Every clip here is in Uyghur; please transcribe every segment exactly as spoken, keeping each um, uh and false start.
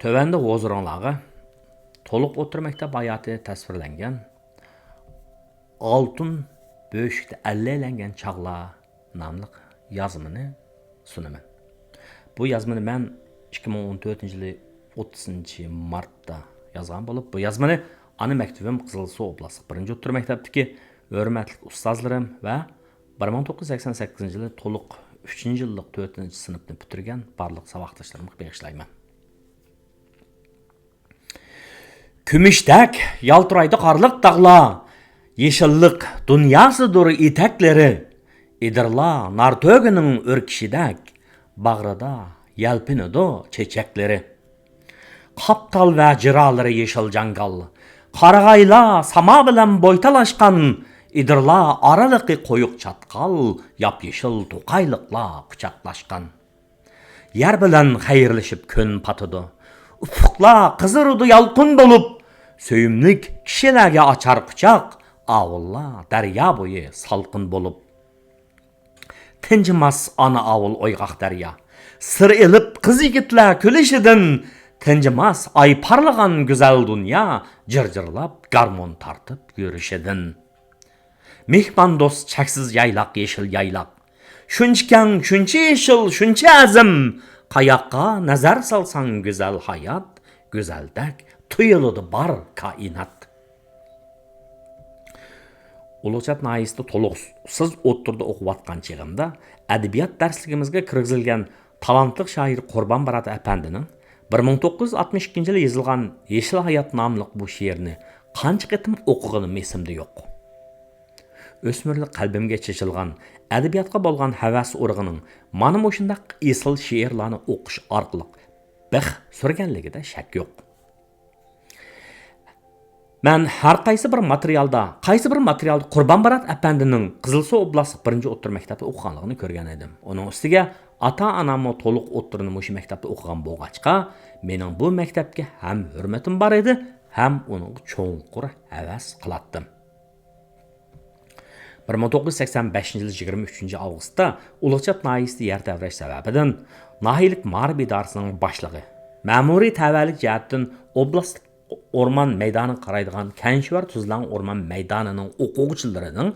تۆۋەندە ھۇزۇرۇڭلارغا تولۇق ئوتتۇرا مەكتەپ ھاياتى تەسۋىرلەنگەن ئالتۇن بۆشۈكتە ئەللەيلەنگەن چاغلار ناملىق يازمىنى سۇنىمەن. بۇ يازمىنى مەن ئىككى مىڭ ئون تۆتىنچى يىلى ئوتتۇزىنچى مارتتا يازغان بولۇپ، بۇ يازمىنى ئانا مەكتىۋىم قىزىلسۇ ئوبلاستلىق بىرىنچى ئوتتۇرا مەكتەپتىكى ھۆرمەتلىك ئۇستازلىرىم ۋە بىر مىڭ توققۇز يۈز سەكسەن سەككىزىنچى يىلى تولۇق ئۈچىنچى يىللىق تۆتىنچى سىنىپنى پۈتتۈرگەن بارلىق ساۋاقداشلىرىمغا بېغىشلايمەن. كۈمۈشتەك يالتىرايدۇ قارلىق تاغلار، يېشىللىق دۇنياسىدۇر ئېتەكلىرى. ئىدىرلا نارتۆگىنىڭ ئۆركىشىدەك، باغرىدا يەلپۈنىدۇ چېچەكلىرى. قاپتال ۋە جىرالىرى يېشىل جاڭگال، قارىغايلار ساما بىلەن بويتالاشقان، ئىدىرلا ئارىلىقى قويۇق چاتقال، ياپيېشىل توقايلىقلار قۇچاقلاشقان. يەر بىلەن خەيرلىشىپ كۈن پاتىدۇ، ئۇپۇقلار قىزىرىدۇ يالقۇن بولۇپ، سۆيۈملۈك كىشىلەرگە ئاچار قۇچاق، ئاۋۇللار دەريا بويى سالقىن بولۇپ. تىنجىماس ئانا ئاۋۇل ئويغاق دەريا، سىر ئېلىپ قىز-يىگىتلەر كۈلۈشىدىن، تىنجىماس ئاي پارلىغان گۈزەل دۇنيا، جىر-جىرلاپ گارمون تارتىپ يۈرۈشىدىن. مېھماندوست چەكسىز يايلاق، يېشىل يايلاق، شۇنچە كەڭ، شۇنچە يېشىل، شۇنچە ئەزىم، قاياققا نەزەر سالساڭ گۈزەل ھايات، گۈزەلدەك تۇيۇلىدۇ بار كائىنات. ئۇلۇغچات ناھىيەسىدە تولۇقسىز ئوتتۇرىدا ئوقۇۋاتقان چېغىمدا ئەدەبىيات دەرسلىكىمىزگە كىرگۈزۈلگەن تالانتلىق شائىر قۇربان بارات ئەپەندىنىڭ بىر مىڭ توققۇز يۈز ئاتمىش ئىككىنچى يىلى يېزىلغان يېشىل ھايات ناملىق بۇ شېئىرنى قانچە قېتىم ئوقۇغىنىم ئېسىمدە يوق. ئۆسمۈرلۈك قەلبىمگە چېچىلغان ئەدەبىياتقا بولغان ھەۋەس ئۇرۇقىنىڭ مانا مۇشۇنداق ئېسىل شېئىرلارنى ئوقۇش ئارقىلىق بىخ سۈرگەنلىكىدە شەك يوق. مەن ھەر قايسى بىر ماتېرىيالدا، قايسى بىر ماتېرىيالدا قۇربان بارات ئەپەندىنىڭ قىزىلسۇ ئوبلاستلىق بىرىنچى ئوتتۇرا مەكتەپتە ئوقۇغانلىقىنى كۆرگەن ئىدىم. ئۇنىڭ ئۈستىگە ئاتا-ئاناممۇ تولۇق ئوتتۇرىنى مۇشۇ مەكتەپتە ئوقۇغان بولغاچقا، مېنىڭ بۇ مەكتەپكە ھەم ھۆرمىتىم بار ئىدى، ھەم ئۇنىڭغا چوڭقۇر ھەۋەس قىلاتتىم. بىر مىڭ توققۇز يۈز سەكسەن بەشىنچى يىل يىگىرمە ئۈچىنچى ئاۋغۇستتا ئۇلۇغچات ناھىيەسىدە يەر تەۋرەش سەۋەبىدىن ناھىيەلىك مائارىپ ئىدارىسىنىڭ باشلىقى، مەمۇرىي تەۋەلىك جەھەتتىن ئوبلاستلىق ئورمان مەيدانىغا قارايدىغان كەنشىۋەر تۈزلەڭ ئورمان مەيدانىنىڭ ئوقۇغۇچىلىرىنىڭ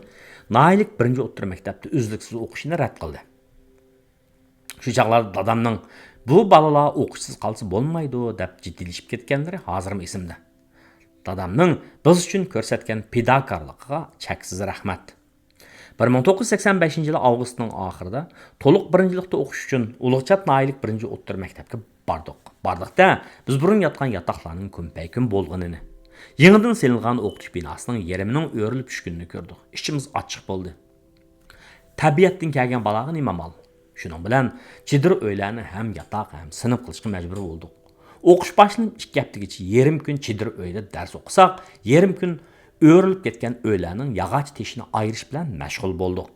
ناھىيەلىك بىرىنچى ئوتتۇرا مەكتەپتە ئۈزلۈكسىز ئوقۇشىنى رەت قىلدى. شۇ چاغلاردا دادامنىڭ «بۇ بالىلار ئوقۇشسىز قالسا بولمايدۇ» دەپ جىددىيلىشىپ كەتكەنلىرى ھازىرمۇ ئېسىمدە. دادامنىڭ بىز ئۈچۈن كۆرسەتكەن پىداكارلىقىغا چەكسىز رەھمەت. بىر مىڭ توققۇز يۈز سەكسەن بەشىنچى يىلى ئاۋغۇستنىڭ ئاخىرىدا تولۇق بىرىنچىلىقتا ئوقۇش ئۈچۈن ئۇلۇغچات ناھىيەلىك بىرىنچى ئوتتۇرا مەكتەپكە باردۇق. باردۇق-دە، بىز بۇرۇن ياتقان ياتاقلارنىڭ كۈمپەيكۈم بولغىنىنى، يېڭىدىن سېلىنغان ئوقۇتۇش بىناسىنىڭ يېرىمىنىڭ ئۆرۈلۈپ چۈشكىنىنى كۆردۇق. ئىچىمىز ئاچچىق بولدى. تەبىئەتتىن كەلگەن بالاغا نېمە ئامال؟ شۇنىڭ بىلەن چېدىر ئۆيلەرنى ھەم ياتاق، ھەم سىنىپ قىلىشقا مەجبۇر بولدۇق. ئوقۇش باشلىنىپ ئىككى ھەپتىگىچە يېرىم كۈن چېدىر ئۆيدە دەرس ئوقۇساق، يېرىم كۈن ئۆرۈلۈپ كەتكەن ئۆيلەرنىڭ ياغاچ تېشىنى ئايرىش بىلەن مەشغۇل بولدۇق.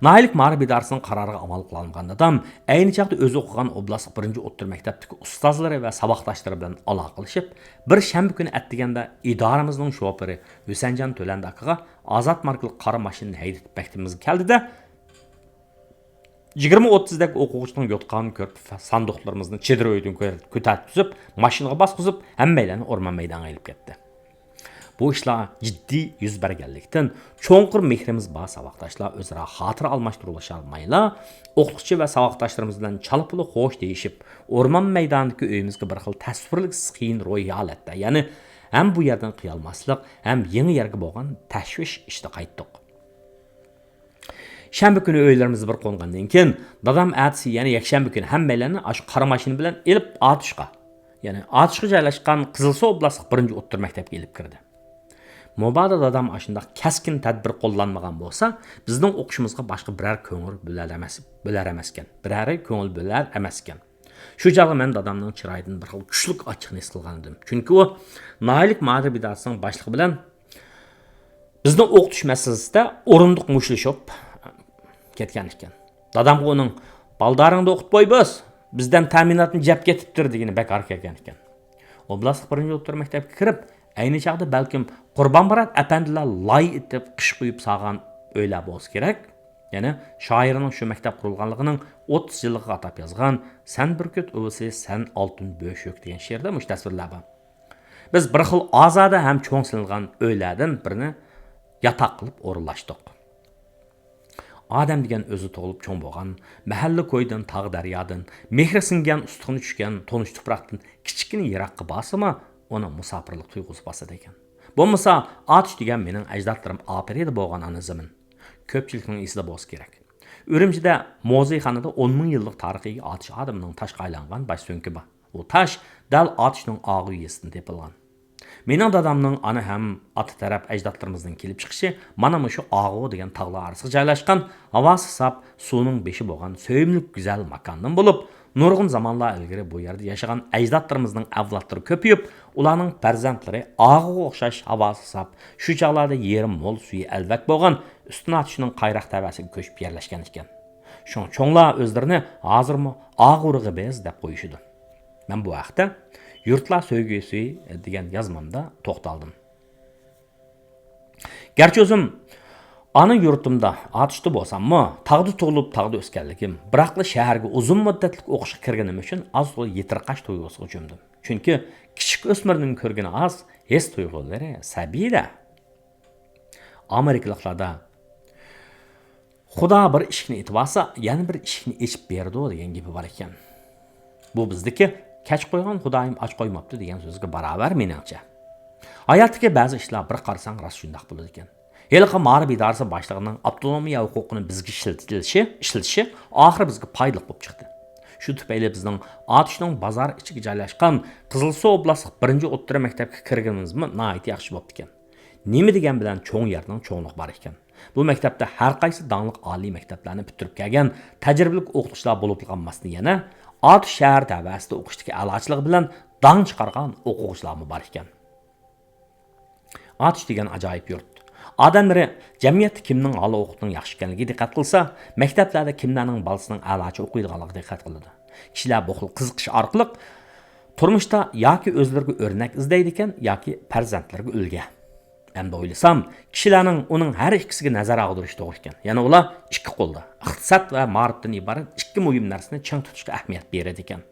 ناھىيەلىك مائارىپ ئىدارىسىنىڭ قارارىغا ئامال قىلالمىغان دادام ئەينى چاغدا ئۆزى ئوقۇغان ئوبلاستلىق بىرىنچى ئوتتۇرا مەكتەپتىكى ئۇستازلىرى ۋە ساۋاقداشلىرى بىلەن ئالاقىلىشىپ، بىر شەنبە كۈنى ئەتىگەندە ئىدارىمىزنىڭ شوپۇرى ھۈسەنجان تۆلەندى ئاكىغا ئازاد ماركىلىق قارا ماشىنىنى ھەيدىتىپ مەكتىپىمىزگە كەلدى-دە، يىگىرمە ئوتتۇزدەك ئوقۇغۇچىنىڭ يوتقانىنى كۆرۈپ، ساندۇقلىرىمىزنى چېدىر ئۆيدىن كۆ-، كۆتەرتكۈزۈپ، ماشىنىغا باسقۇزۇپ، ھەممەيلەننى ئورمان مەيدانىغا ئېلىپ كەتتى. بۇ ئىشلار جىددىي يۈز بەرگەنلىكتىن، چوڭقۇر مېھرىمىز بار ساۋاقداشلار ئۆزئارا خاتىرە ئالماشتۇرۇۋالالمايلا، ئوقۇتقۇچى ۋە ساۋاقداشلىرىمىز بىلەن چالا-پۇلا خوش دېيىشىپ، ئورمان مەيدانىدىكى ئۆيىمىزگە بىر خىل تەسۋىرلىكسىز قىيىن روھىي ھالەتتە، يەنى ھەم بۇ يەردىن قىيالماسلىق، ھەم يېڭى يەرگە بولغان تەشۋىش ئىچىدە قايتتۇق. شەنبە كۈنى ئۆيلىرىمىزدە بىر قونغاندىن كېيىن، دادام ئەتىسى، يەنى يەكشەنبە كۈنى ھەممەيلەننى ئاشۇ قارا ماشىنا بىلەن ئېلىپ ئاتۇشقا، يەنى ئاتۇشقا جايلاشقان قىزىلسۇ ئوبلاستلىق بىرىنچى ئوتتۇرا مەكتەپكە ئېلىپ كىردى. مۇبادا دادام ئاشۇنداق كەسكىن تەدبىر قوللانمىغان بولسا، بىزنىڭ ئوقۇشىمىزغا باشقا بىرەر كۆڭۈل بۆلەر ئەمەس، بۆلەر ئەمەسكەن، بىرەرى كۆڭۈل بۆلەر ئەمەسكەن. شۇ چاغدا مەن دادامنىڭ چىرايىدىن بىر خىل كۈچلۈك ئاچچىقنى ھېس قىلغانىدىم. چۈنكى ئۇ ناھىيەلىك مائارىپ ئىدارىسىنىڭ باشلىقى بىلەن بىزنىڭ ئوقۇتۇش مەسىلىسىدە ئورۇندۇق مۇشتلىشىپ كەتكەن ئىكەن. دادامغا ئۇنىڭ «بالدارىڭدا ئوقۇتۇپ قوي بىز، بىزدىن تەمىناتنى جەپ كېتىپتۇر» دېگىنى بەك ئارا كەلگەن ئىكەن. ئوبلاستلىق بىرىنچى ئوتتۇرا مەكتەپكە كىرىپ، ئەينى چاغدا بەلكىم قۇربان مۇرات ئەپەندىلەر لاي ئېتىپ، قىش قۇيۇپ سالغان ئۆيلەر بولسا كېرەك. يەنى شائىرنىڭ شۇ مەكتەپ قۇرۇلغانلىقىنىڭ ئوتتۇز يىللىقىغا ئاتاپ يازغان «سەن بۈركۈت ئۇۋىسى، سەن ئالتۇن بۆشۈك» دېگەن شېئىردا مۇشۇ تەسۋىرلەر بار. بىز بىر خىل ئازادە ھەم چوڭ سېلىنغان ئۆيلەردىن بىرنى ياتاق قىلىپ ئورۇنلاشتۇق. ئادەم دېگەن ئۆزى تۇغۇلۇپ چوڭ بولغان، مەھەللە كويىدىن، تاغ دەريادىن، مېھرى سىڭگەن ئۇستىخىنى چۈشكەن تونۇش تۇپراقتىن كىچىككىنە يىراققا بارسىمۇ، ئۇنىڭ مۇساپىرلىق تۇيغۇسى باسىدىكەن. بولمىسا، ئاتۇش دېگەن مېنىڭ ئەجدادلىرىم ئاپىرىدە بولغان ئانا زېمىن. كۆپچىلىكنىڭ ئېسىدە بولسا كېرەك. ئۈرۈمچىدە مۇزېيخانىدا ئون مىڭ يىللىق تارىخىي ئاتۇش ئادىمىنىڭ تاشقا ئايلانغان باش سۆڭىكى بار. ئۇ تاش دەل ئاتۇشنىڭ ئاغۇ يېزىسىدىن تېپىلغان. مېنىڭ دادامنىڭ ئانا ھەم ئاتا تەرەپ ئەجدادلىرىمىزنىڭ كېلىپ چىقىشى مانا مۇشۇ ئاغۇ دېگەن تاغلار ئارىسىغا جايلاشقان، ھاۋاسى ساپ، سۇنىڭ بېشى بولغان سۆيۈملۈك گۈزەل ماكاندىن بولۇپ، نۇرغۇن زامانلار ئىلگىرى بۇ يەردە ياشىغان ئەجدادلىرىمىزنىڭ ئەۋلادلىرى كۆپىيىپ، ئۇلارنىڭ پەرزەنتلىرى ئاغۇغا ئوخشاش ھاۋاسى ساپ، شۇ چاغلاردا يېرىم مول، سۈيى ئەلۋەك بولغان ئۈستۈن ئاتۇشنىڭ قايراق تەۋەسىگە كۆچۈپ يەرلەشكەن ئىكەن. شۇڭا چوڭلار ئۆزلىرىنى ھازىرمۇ ئاغۇرغا بىز دەپ قويۇشىدۇ. مەن بۇ ھەقتە يۇرتلار سۆيگۈسى دېگەن يازمامدا توختالدىم. گەرچە ئۆزۈم ئانا يۇرتۇمدا ئاتۇشتا بولساممۇ، تاغدا تۇغۇلۇپ، تاغدا ئۆسكەنلىكىم، بىراقلا شەھەرگە ئۇزۇن مۇددەتلىك ئوقۇشقا كىرگىنىم ئۈچۈن ئاز تولا يېتىرقاش تۇيغۇسىغا چۆمدۈم. چۈنكى كىچىك ئۆسمۈرنىڭ كۆرگىنى ئاز، ھېس تۇيغۇلىرى سەبىيدە. ئامېرىكىلىقلاردا «خۇدا بىر ئىشىكنى ئېتىۋالسا، يەنە بىر ئىشىكنى ئېچىپ بېرىدۇ» دېگەن گېپى بار ئىكەن. بۇ بىزدىكى «كەچ قويغان خۇدايىم ئاچ قويماپتۇ» دېگەن سۆزگە باراۋەر، مېنىڭچە. ھاياتتىكى بەزى ئىشلار بىر قارىساڭ راست شۇنداق بولىدىكەن. ھېلىقى مائارىپ ئىدارىسى باشلىقىنىڭ ئاپتونومىيە ھوقۇقىنى بىزگە ئىشلىتىلىشى، ئىشلىتىشى ئاخىرى بىزگە پايدىلىق بولۇپ چىقتى. شۇ تۈپەيلى بىزنىڭ ئاتۇشنىڭ بازار ئىچىگە جايلاشقان قىزىلسۇ ئوبلاستلىق بىرىنچى ئوتتۇرا مەكتەپكە كىرگىنىمىزمۇ ناھايىتى ياخشى بوپتىكەن. نېمە دېگەن بىلەن چوڭ يەرنىڭ چوڭلۇقى بار ئىكەن. بۇ مەكتەپتە ھەر قايسى داڭلىق ئالىي مەكتەپلەرنى پۈتتۈرۈپ كەلگەن تەجرىبىلىك ئوقۇتقۇچىلار بولۇپلا قالماستىن، يەنە ئاتۇش شەھەر تەۋەسىدە ئوقۇشتىكى ئەلاچىلىقى بىلەن داڭ چىقارغان ئوقۇغۇچىلارمۇ بار ئىكەن. ئاتۇش دېگەن ئاجايىپ يۇرت. ئادەملىرى جەمئىيەتتە كىمنىڭ ھال-ھوقۇقىنىڭ ياخشى ئىكەنلىكىگە دىققەت قىلسا، مەكتەپلەردە كىملەرنىڭ بالىسىنىڭ ئەلاچە ئوقۇيدىغانلىقىغا دىققەت قىلىدۇ. كىشىلەر بۇ خىل قىزىقىش ئارقىلىق تۇرمۇشتا ياكى ئۆزلىرىگە ئۆرنەك ئىزدەيدىكەن، ياكى پەرزەنتلىرىگە ئۈلگە. ئەمدى ئويلىسام، كىشىلەرنىڭ ئۇنىڭ ھەر ئىككىسىگە نەزەر ئاغدۇرۇشى توغرا ئىكەن. يەنى ئۇلار ئىككى قولدا ئىقتىساد ۋە مائارىپتىن ئىبارەت ئىككى مۇھىم نەرسىنى چىڭ تۇتۇشقا ئەھمىيەت بېرىدىكەن.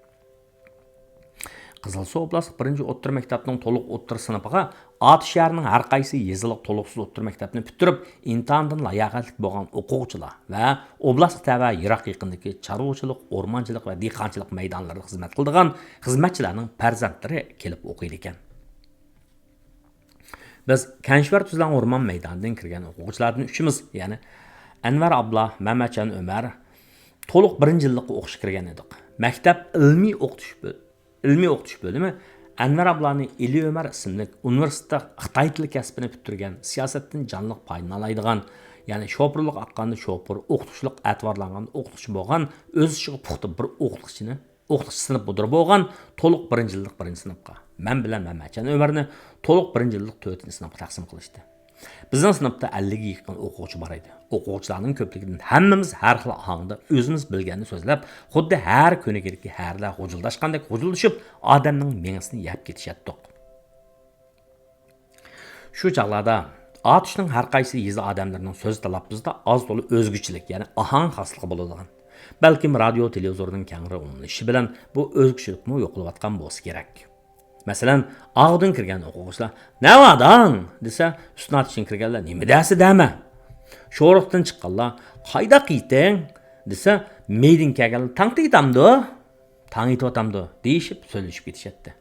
قىزىلسۇ ئوبلاستلىق بىرىنچى ئوتتۇرا مەكتەپنىڭ تولۇق ئوتتۇرا سىنىپىغا ئاتۇش شەھىرىنىڭ ھەر قايسى يېزىلىق تولۇقسىز ئوتتۇرا مەكتەپنى پۈتتۈرۈپ، ئىمتىھاندىن لاياقەتلىك بولغان ئوقۇغۇچىلار ۋە ئوبلاستقا تەۋە يىراق يېقىندىكى چارۋىچىلىق، ئورمانچىلىق ۋە دېھقانچىلىق مەيدانلىرىدا خىزمەت قىلىدىغان خىزمەتچىلەرنىڭ پەرزەنتلىرى كېلىپ ئوقۇيدىكەن. بىز كەنشىۋەر تۈزلەڭ ئورمان مەيدانىدىن كىرگەن ئوقۇغۇچىلاردىن ئۈچىمىز، يەنى ئەنۋەر ئابلا، مەمەتجان ئۆمەر، تولۇق بىرىنچى يىللىققا ئوقۇشقا كىرگەن ئىدۇق. مەكتەپ ئىلمىي ئوقۇتۇش بۆ-، ئىلمىي ئوقۇتۇش بۆلۈمى ئەنۋەر ئابلانى ئېلى ئۆمەر ئىسىملىك ئۇنىۋېرسىتېتتا خىتاي تىلى كەسپىنى پۈتتۈرگەن، سىياسەتتىن جانلىق پايدىلىنالايدىغان، يەنى شوپۇرلۇق ئاققاندا شوپۇر، ئوقۇتقۇچىلىق ئەتىۋارلانغاندا ئوقۇتقۇچى بولغان، ئۆز ئىچىگە پۇختا بىر ئوقۇتقۇچىنى ئوقۇتقۇچى سىنىپ مۇدىرى بولغان تولۇق بىرىنچى يىللىق بىرىنچى سىنىپقا، مەن بىلەن مەمەتجان ئۆمەرنى تولۇق بىرىنچى يىللىق تۆتىنچى سىنىپقا تەقسىم قىلىشتى. بىزنىڭ سىنىپتا ئەللىككە يېقىن ئوقۇغۇچى بار ئىدى. ئوقۇغۇچىلارنىڭ كۆپلۈكىدىن ھەممىمىز ھەر خىل ئاھاڭدا ئۆزىمىز بىلگەننى سۆزلەپ، خۇددى ھەر كۆنىگىدىكى ھەرىلەر غۇژۇلداشقاندەك غۇژۇلدىشىپ، ئادەمنىڭ مېڭىسىنى يەپ كېتىشەتتۇق. شۇ چاغلاردا ئاتۇشنىڭ ھەر قايسى يېزا ئادەملىرىنىڭ سۆز تەلەپپۇزىدا ئاز تولا ئۆزگىچىلىك، يەنى ئاھاڭ خاسلىقى بولىدىغان. بەلكىم رادىيو، تېلېۋىزورنىڭ كەڭرى ئۇلىنىشى بىلەن بۇ ئۆزگىچىلىكمۇ يوقىلىۋاتقان بولسا كېرەك. مەسىلەن، ئاغۇدىن كىرگەن ئوقۇغۇچىلار «نەۋاداڭ؟» دېسە، ئۈستۈن ئاتۇشتىن كىرگەنلەر «نېمە دەسە دەمە؟» شورۇقتىن چىققانلار «قايداق يېتىڭ؟» دېسە، مېيدىن كەلگەنلەر «تاڭ ئېتەمدۇ؟» «تاڭ ئېتىۋاتامدۇ؟» دېيىشىپ سۆزلىشىپ كېتىشەتتى.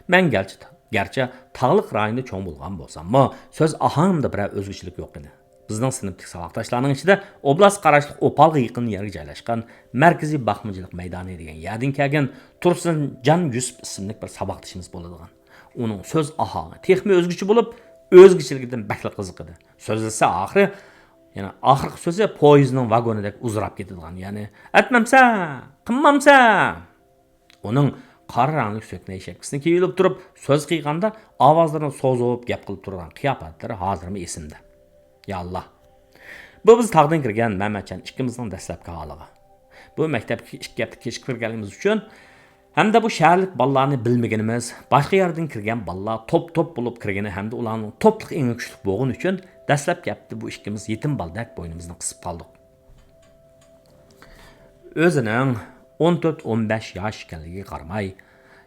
مەن گەرچە، گەرچە تاغلىق رايوندا چوڭ بولغان بولساممۇ، سۆز ئاھاڭىمدا بىرەر ئۆزگىچىلىك يوق ئىدى. بىزنىڭ سىنىپتىكى ساۋاقداشلارنىڭ ئىچىدە ئوبلاستقا قاراشلىق ئوپالغا يېقىن يەرگە جايلاشقان مەركىزىي باقمىچىلىق مەيدانى دېگەن يەردىن كەلگەن تۇرسۇنجان يۈسۈپ ئىسىملىك بىر ساۋاقدىشىمىز بولىدىغان. ئۇنىڭ سۆز ئاھاڭى تېخىمۇ ئۆزگىچە بولۇپ، ئۆزگىچىلىكىدىن بەكلا قىزىق ئىدى. سۆزلىسە ئاخىرى، يەنە ئاخىرقى سۆزى پويىزنىڭ ۋاگونىدەك ئۇزىراپ كېتىدىغان، يەنى «ئەتمەمسە! قىلمامسە!» ئۇنىڭ قارا رەڭلىك سۆكنەي شەپكىسىنى كىيىۋېلىپ تۇرۇپ، سۆز قىلغاندا ئاۋازلىرىنى سوزۇپ گەپ قىلىپ تۇرغان قىياپەتلىرى ھازىرمۇ ئېسىمدە. يا ئاللا! بۇ بىز تاغدىن كىرگەن مەمەتجان ئىككىمىزنىڭ دەسلەپكى ھالىغا. بۇ مەكتەپكە ئىككى ھەپتە كېچىكىپ كىرگەنلىكىمىز ئۈچۈن ھەمدە بۇ شەھەرلىك بالىلارنى بىلمىگىنىمىز، باشقا يەردىن كىرگەن بالىلار توپ-توپ بولۇپ كىرگىنى ھەمدە ئۇلارنىڭ توپلۇق ئېڭى كۈچلۈك بولغىنى ئۈچۈن دەسلەپكى ھەپتە بۇ ئىككىمىز يېتىم بالىدەك بوينىمىزنى قىسىپ قالدۇق. ئۆزىنىڭ ئون تۆت، ئون بەش ياش ئىكەنلىكىگە قارىماي،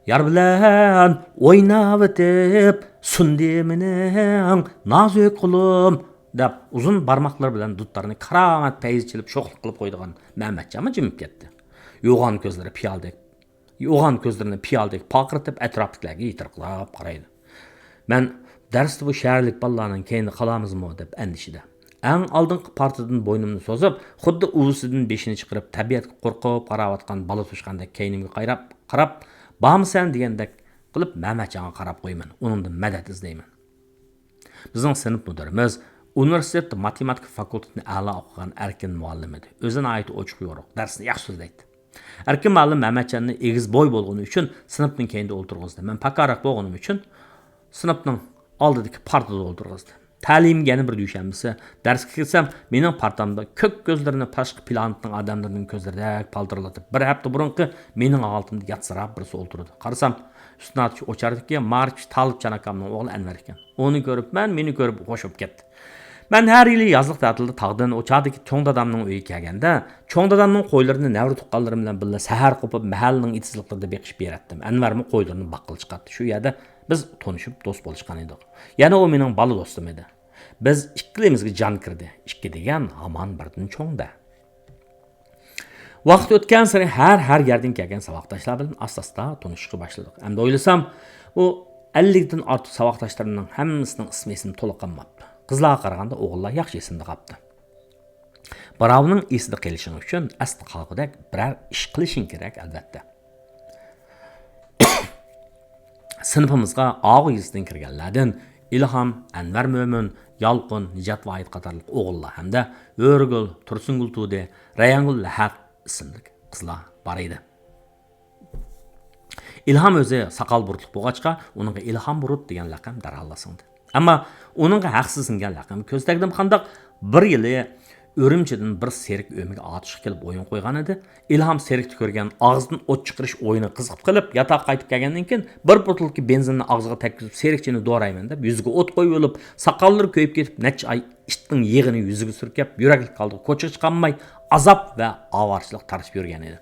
يار بىلەن ئويناۋېتىپ سۇندى مېنىڭ نازۇك قولۇم، دەپ ئۇزۇن بارماقلىرى بىلەن دۇتارنى كارامەت پەيزى چېلىپ شوخلۇق قىلىپ قويىدىغان مەمەتجانمۇ جىمىپ كەتتى. يوغان كۆزلىرى پىيالىدەك، يوغان كۆزلىرىنى پىيالىدەك پارقىرىتىپ ئەتراپتىكىلەرگە يېتىرقىراپ قارايدۇ. مەن دەرستە بۇ شەھەرلىك بالىلارنىڭ كەينىدە قالامىزمۇ دەپ ئەندىشىدە. ئەڭ ئالدىنقى پارتىدىن بوينۇمنى سوزۇپ، خۇددى ئۇۋىسىدىن بېشىنى چىقىرىپ، تەبىئەتكە قورقۇپ قاراۋاتقان بالا توشقاندەك كەينىمگە قايراپ، قاراپ، بارمىسەن دېگەندەك قىلىپ مەمەتجانغا قاراپ قويىمەن. ئۇنىڭدىن مەدەت ئىزدەيمەن. بىزنىڭ سىنىپ مۇدىرىمىز ئۇنىۋېرسىتېتتا ماتېماتىكا فاكۇلتېتىنى ئەلا ئوقۇغان ئەركىن مۇئەللىم ئىدى. ئۆزىنى ناھايىتى ئوچۇق يورۇق، دەرسنى ياخشى سۆزلەيتتى. ئەركىن مۇئەللىم مەمەتجاننى ئېگىز بوي بولغىنى ئۈچۈن سىنىپنىڭ كەينىدە ئولتۇرغۇزدى. مەن پاكارراق بولغىنىم ئۈچۈن سىنىپنىڭ ئالدىدىكى پارتىدا ئولتۇرغۇزدى. تەلىيىمگە يەنە بىر دۈشەنبىسى دەرسكە كىرسەم، مېنىڭ پارتامدا كۆك كۆزلىرىنى باشقا پلانېتنىڭ ئادەملىرىنىڭ كۆزلىرىدەك پالتىرلىتىپ، بىر ھەپتە بۇرۇنقى مېنىڭ ھالىتىمدە ياتسىراپ بىرسى ئولتۇرىدۇ. قارىسام، ئۈستۈن ئاتقۇچى ئوچاردىكى ماركس تالىپ چاناكامنىڭ ئوغلى ئەنۋەر ئىكەن. ئۇنى كۆرۈپ مەن، مېنى كۆرۈپ خوش بولۇپ كەتتى. مەن ھەر يىلى يازلىق تەتىلدە تاغدىن ئۇ چاغدىكى چوڭ دادامنىڭ ئۆيىگە كەلگەندە، چوڭ دادامنىڭ قويلىرىنى نەۋرە تۇغقانلىرىم بىلەن بىللە سەھەر قوپۇپ، مەھەللىنىڭ ئېتىزلىقلىرىدا بېقىشقا بېرەتتىم. ئەنۋەرمۇ قويلىرىنى باققىلى چىقاتتى. شۇ يەردە بىز تونۇشۇپ، دوست بولۇشقان ئىدۇق. يەنە ئۇ مېنىڭ بالا دوستۇم ئىدى. بىز ئىككىلىمىزگە جان كىردى. ئىككى دېگەن ھامان بىردىن چوڭ-دە. ۋاقىت ئۆتكەنسېرى ھەر، ھەر يەردىن كەلگەن ساۋاقداشلار بىلەن ئاستا-ئاستا تونۇشۇشقا باشلىدۇق. ئەمدى ئويلىسام، ئۇ ئەللىكتىن ئارتۇق ساۋاقداشلىرىمنىڭ ھەممىسىنىڭ ئىسمى ئېسىمدە تولا قالماپتۇ. قىزلارغا قارىغاندا ئوغۇللار ياخشى ئېسىمدە قاپتۇ. بىراۋنىڭ ئېسىدە قېلىشىڭ ئۈچۈن ئەستە قالغۇدەك بىرەر ئىش قىلىشىڭ كېرەك، ئەلۋەتتە. سىنىپىمىزغا ئاغۇ يېزىسىدىن كىرگەنلەردىن ئىلھام، ئەنۋەر مۆمىن، يالقۇن، نىجات ۋاھىت قاتارلىق ئوغۇللار ھەمدە ئۆرىگۈل، تۇرسۇنگۈل تۇدى، رەيھانگۈل لەھەت ئىسىملىك قىزلار بار ئىدى. ئىلھام ئۆزى ساقال بۇرۇتلۇق بولغاچقا، ئۇنىڭغا ئىلھام بۇرۇت دېگەن لەقەم دەرھاللا سىڭدى. ئەمما ئۇنىڭغا ھەقسىز سىڭگەن لەقىمى كۆز تەگدىمۇ قانداق، بىر يىلى ئۈرۈمچىدىن بىر سېرىك ئۆمىگە ئاتۇشقا كېلىپ ئويۇن قويغان ئىدى. ئىلھام سېرىكتە كۆرگەن ئاغزىدىن ئوت چىقىرىش ئويۇنىغا قىزىقىپ قېلىپ، ياتاققا قايتىپ كەلگەندىن كېيىن، بىر بوتۇلكا بېنزىننى ئاغزىغا تەگكۈزۈپ، سېرىقچىنى دورايمەن دەپ، يۈزىگە ئوت قويۇۋېلىپ، ساقاللىرى كۆيۈپ كېتىپ، نەچچە ئاي ئىتنىڭ يېغىنى يۈزىگە سۈركەپ، يۈرەكلىك ھالدا كوچىغا چىقالماي، ئازاب ۋە ئاۋارىچىلىق تارتىپ يۈرگەن ئىدى.